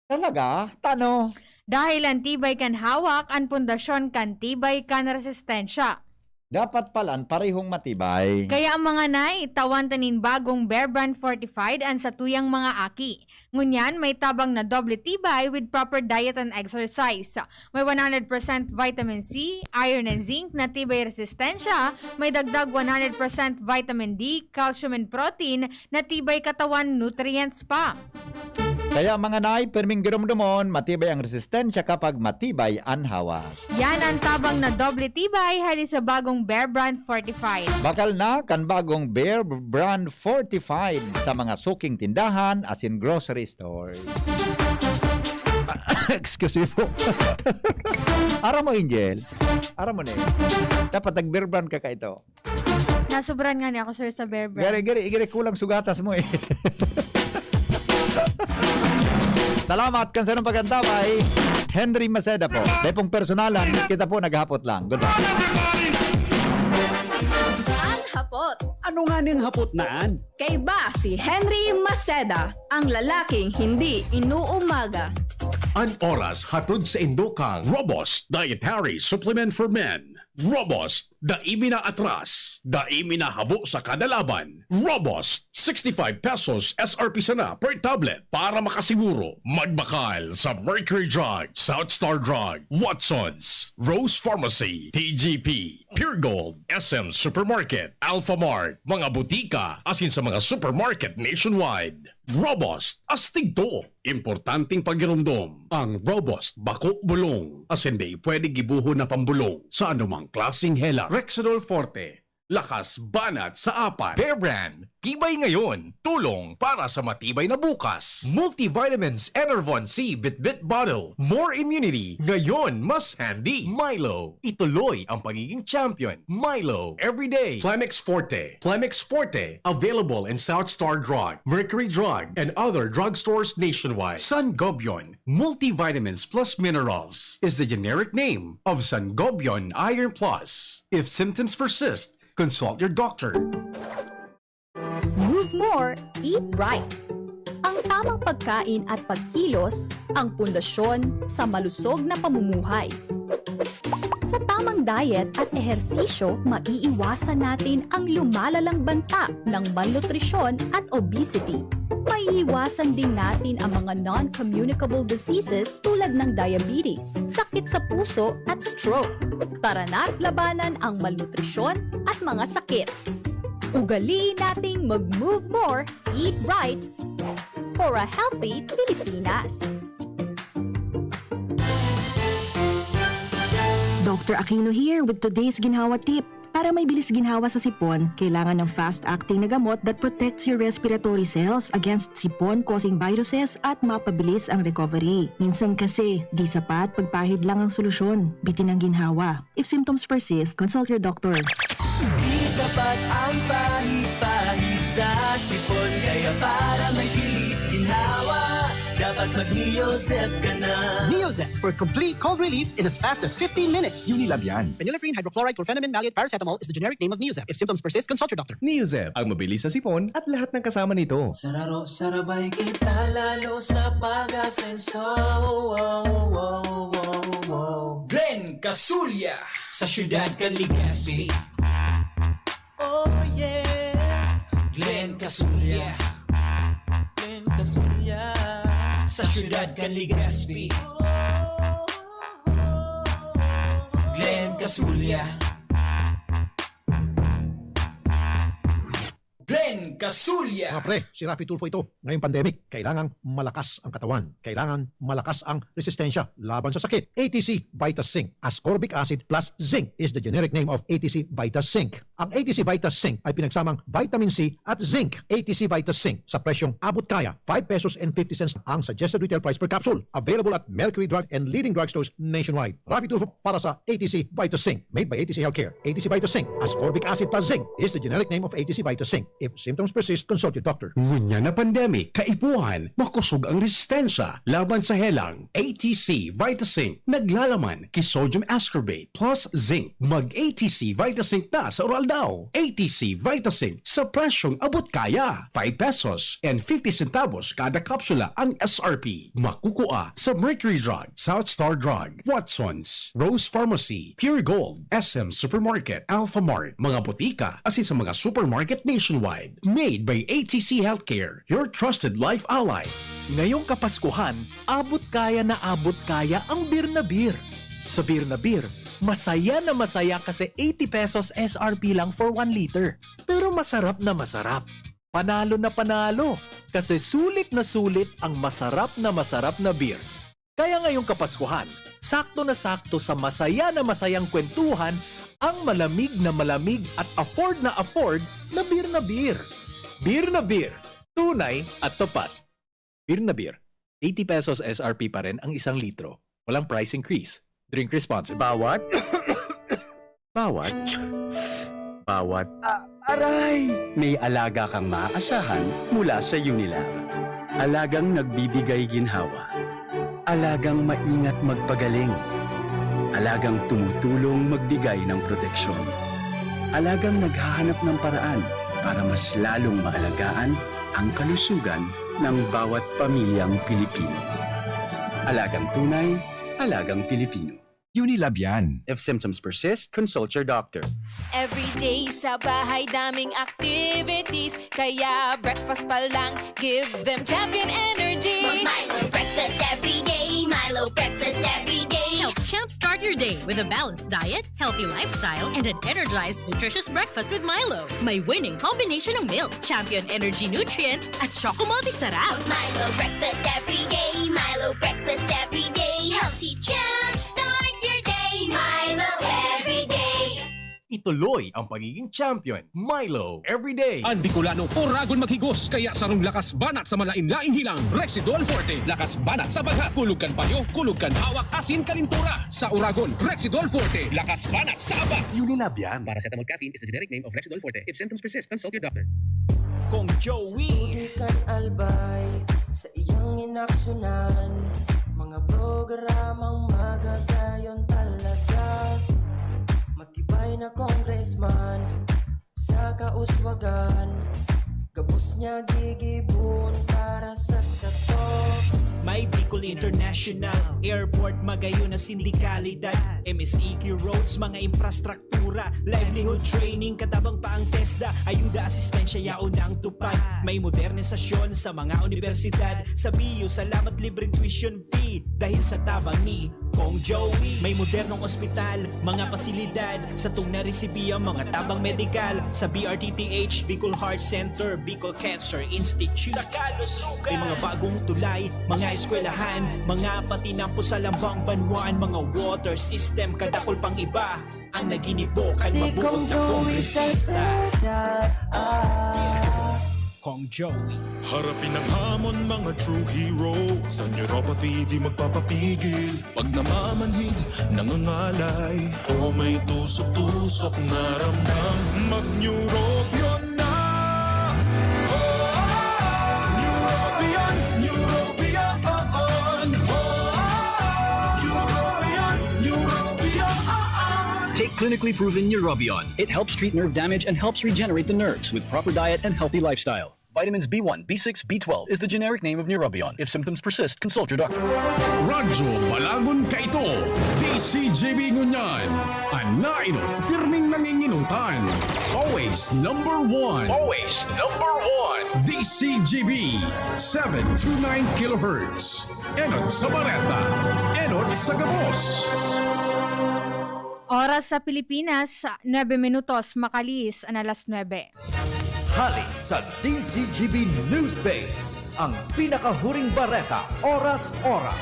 Talaga? Tano? Dahil an tibay kan hawak an pundasyon kan tibay kan resistensya. Dapat palan parehong matibay. Kaya mga nay, tawan ta nin bagong Bear Brand Fortified an satuyang mga aki. Ngunyan, may tabang na doble tibay with proper diet and exercise. May one hundred percent vitamin C, iron and zinc na tibay resistensya, may dagdag one hundred percent vitamin D, calcium and protein na tibay katawan nutrients pa. Kaya mga nay, perming giromdomon, matibay ang resistensya kapag matibay an hawak. Yan ang tabang na doble tibay hali sa bagong Bear Brand Fortified. Bakal na kan bagong Bear Brand Fortified sa mga suking tindahan asin grocery stores. Excuse me po. Aram mo, Angel? Aram mo na eh. Dapat nag-Bear Brand ka ka ito. Nasobran nga ni ako, sir, sa Bear Brand. Gari, gari, gari, kulang sugatas mo eh. Salamat kan sarong pagkanta by Henry Maceda po. Dai pong personalan, kita po naghapot lang. Goodbye. Ang hapot. Ano nga ning hapot naan? Kaiba si Henry Maceda, ang lalaking hindi inuumaga. An oras hatod sa indo kang Robust Dietary Supplement for Men. Robust, dai mi na atras, dai mi na habo sa kada laban. Robust, sixty-five pesos S R P sana per tablet para makasiguro. Magbakal sa Mercury Drug, South Star Drug, Watsons, Rose Pharmacy, T G P, Pure Gold, S M Supermarket, Alpha Mart, mga butika, asin sa mga supermarket nationwide. Robust, astig to! Importanteng pagiromdom, ang Robust bako bulong, asin dai pwede gibohon na pambolong sa anumang klaseng hela. Rexidol Forte, lakas banat sa apat. Bear Brand, tibay ngayon, tulong para sa matibay na bukas. Multivitamins, Enervon C, Bitbit Bottle, more immunity, ngayon mas handy. Milo, ituloy ang pagiging champion. Milo, everyday. Plemex Forte, Plemex Forte, available in South Star Drug, Mercury Drug, and other drugstores nationwide. Sangobion, Multivitamins Plus Minerals, is the generic name of Sangobion Iron Plus. If symptoms persist, consult your doctor. Move more, eat right. Ang tamang pagkain at pagkilos ang pundasyon sa malusog na pamumuhay. Sa tamang diet at ehersisyo, maiiwasan natin ang lumalalang banta ng malnutrisyon at obesity. Maiiwasan din natin ang mga non-communicable diseases tulad ng diabetes, sakit sa puso at stroke. Tara na't labanan ang malnutrisyon at mga sakit. Ugaliin nating mag-move more, eat right, for a healthy Pilipinas. Doctor Aquino here with today's ginhawa tip. Para may bilis ginhawa sa sipon, kailangan ng fast-acting na gamot that protects your respiratory cells against sipon-causing viruses at mapabilis ang recovery. Minsan kasi, di sapat pagpahid lang ang solusyon. Bitin ang ginhawa. If symptoms persist, consult your doctor. Di sapat ang pahid-pahid sa sipon, kaya para may bilis ginhawa, dapat mag-Neozep ka na. Neozep for complete cold relief in as fast as fifteen minutes. Unilab yan. Phenylephrine, hydrochloride, chlorphenamine, maleate, paracetamol is the generic name of Neozep. If symptoms persist, consult your doctor. Neozep, ang mabilis sa sipon at lahat ng kasama nito. Sararo, sarabay kita lalo sa pag-asenso. Wow, wow, wow, wow. Glenn Casulya sa siyudad kan Legazpi. Oh yeah. Glenn Casulya. Glenn Casulya. Sa siyudad kan Legazpi. Glenn Casulya. Glenn Casulya. Mga pre, si Raffy Tulfo ito. Ngayong pandemic, kailangang malakas ang katawan. Kailangan malakas ang resistensya laban sa sakit. A T C Vita Zinc, ascorbic acid plus zinc is the generic name of A T C Vita Zinc. Ang A T C Vita Zinc ay pinagsamang vitamin C at zinc. A T C Vita Zinc sa presyong abot kaya, five pesos and fifty cents ang suggested retail price per capsule. Available at Mercury Drug and leading drugstores nationwide. Rafi Tulfo para sa A T C Vita Zinc. Made by A T C Healthcare. A T C Vita Zinc, ascorbic acid plus zinc, is the generic name of A T C Vita Zinc. If symptoms persist, consult your doctor. Ngunyan na pandemic, kaipuhan, makosog ang resistensya laban sa helang. A T C Vita Zinc, naglalaman ki sodium ascorbate plus zinc. Mag A T C Vita Zinc na sa oral daw. A T C Vita Zinc sa presyong abot kaya. Five pesos and fifty centavos kada kapsula ang S R P. Makukua sa Mercury Drug, South Star Drug, Watsons, Rose Pharmacy, Pure Gold, S M Supermarket, Alpha Mart, mga botika, asin sa mga supermarket nationwide. Made by A T C Healthcare, your trusted life ally. Ngayong Kapaskuhan, abot kaya na abot kaya ang Beer na Beer. Sa Beer na Beer, masaya na masaya kasi eighty pesos S R P lang for one liter. Pero masarap na masarap. Panalo na panalo, kasi sulit na sulit ang masarap na masarap na beer. Kaya ngayong Kapaskuhan, sakto na sakto sa masaya na masayang kwentuhan ang malamig na malamig at afford na afford na Beer na Beer. Beer na Beer, tunay at tapat. Beer na Beer, eighty pesos S R P pa rin ang isang litro. Walang price increase. Drink responsibly. Bawat, bawat, bawat Ah, aray! May alaga kang maaasahan mula sa Unilab. Alagang nagbibigay ginhawa. Alagang maingat magpagaling. Alagang tumutulong magbigay ng proteksyon. Alagang naghahanap ng paraan para mas lalong maalagaan ang kalusugan ng bawat pamilyang Pilipino. Alagang tunay, alagang Pilipino. Unilab yan. If symptoms persist, consult your doctor. Everyday sa bahay, daming activities. Kaya breakfast pa lang, give them Champion Energy. Mag-Milo breakfast every day. Milo breakfast every day. Help jumpstart your day with a balanced diet, healthy lifestyle, and an energized, nutritious breakfast with Milo. May winning combination ng milk, Champion Energy nutrients, at Choco Multi Sarap. Mag-Milo breakfast every day. Milo breakfast every day. Helps you jumpstart your day. Milo every day. Ituloy ang pagiging champion. Milo every day. An Bicolano, oragon maghigos, kaya sarong lakas banat sa malain-laing hilang, Rexidol Forte. Lakas banat sa baghat, kulog kan payo, kulog kan hawak, asin kalintura. Sa oragon, Rexidol Forte. Lakas banat sa aba. Unilab yan. Paracetamol caffeine is the generic name of Rexidol Forte. If symptoms persist, consult your doctor. Kong Joey. Studi kan Albay sa iyang inaksyonan. Mga programang magagayon talaga. Matibay na congressman sa kauswagan. Gabos niya gigibohon para sa sato. May Bicol International Airport, magayon na sindikalidad. M S E Q roads, mga infrastruktura, livelihood training, katabang pa ang TESDA, ayuda, asistensya, yaon na ang tupad. May modernisasyon sa mga unibersidad. Sa B U, salamat, libreng tuition fee dahil sa tabang ni Kong Joey. May modernong ospital, mga pasilidad, satong naresibi ang mga tabang medikal sa B R T T H, Bicol Heart Center, Bicol Cancer Institute. May mga bagong tulay, mga eskwelahan, mga patinampo sa lambang banwaan, mga water system, kadakol pang iba ang naginibo kan Si mabuot Kong na Joey kongresista. Salceda, ah. Kong Joey. Harapin ang hamon, mga true hero. Sa neuropathy, di magpapapigil. Pag namamanhid, nangangalay. O may tusok-tusok na ramdam. Mag-Neurobion na! Oh, Neurobion, Neurobion, oh, oh. Oh, Neurobion, Neurobion, oh, oh. Take clinically proven Neurobion. It helps treat nerve damage and helps regenerate the nerves with proper diet and healthy lifestyle. Vitamins B one, B six, B twelve is the generic name of Neurobion. If symptoms persist, consult your doctor. Radyo Balagon kaito, D C G B ngunyan. An nainot, pirming nanginginutan. Always number one. Always number one. D C G B, seven two nine kilohertz. Enot sa bareta, enot sa gabos. Oras sa Pilipinas, nuebe minutos, makalihis an alas nuebe. Hali sa D C G B News Base, ang pinakahuring bareta, oras-oras.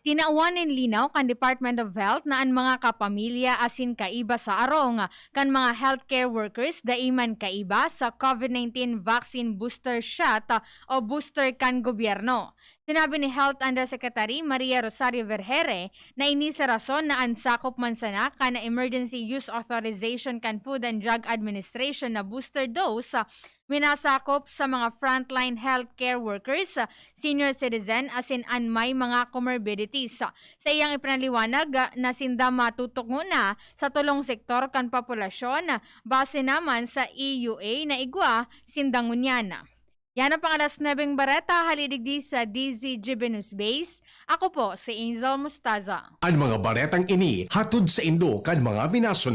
Tinawan nin linaw kan Department of Health na an mga kapamilya asin kaiba sa arong kan mga healthcare workers dai man kaiba sa COVID nineteen vaccine booster shot o booster kan gobyerno. Sinabi ni Health Undersecretary Maria Rosario Vergeire na ini sa rason na an sakop man sana kan Emergency Use Authorization kan Food and Drug Administration na booster dose minasakop sa mga frontline healthcare workers, senior citizen asin an may mga comorbidities. Sa iyang ipinaliwanag na sinda matutukngon na sa tolong sektor kan populasyon, base naman sa E U A na igwa sinda ngunyan. Yan ang pang-alas nuebeng bareta, hali digdi sa D Z G B News Base. Ako po si Angel Mostaza. An mga baretang ini hatod saindo kan mga minasunod.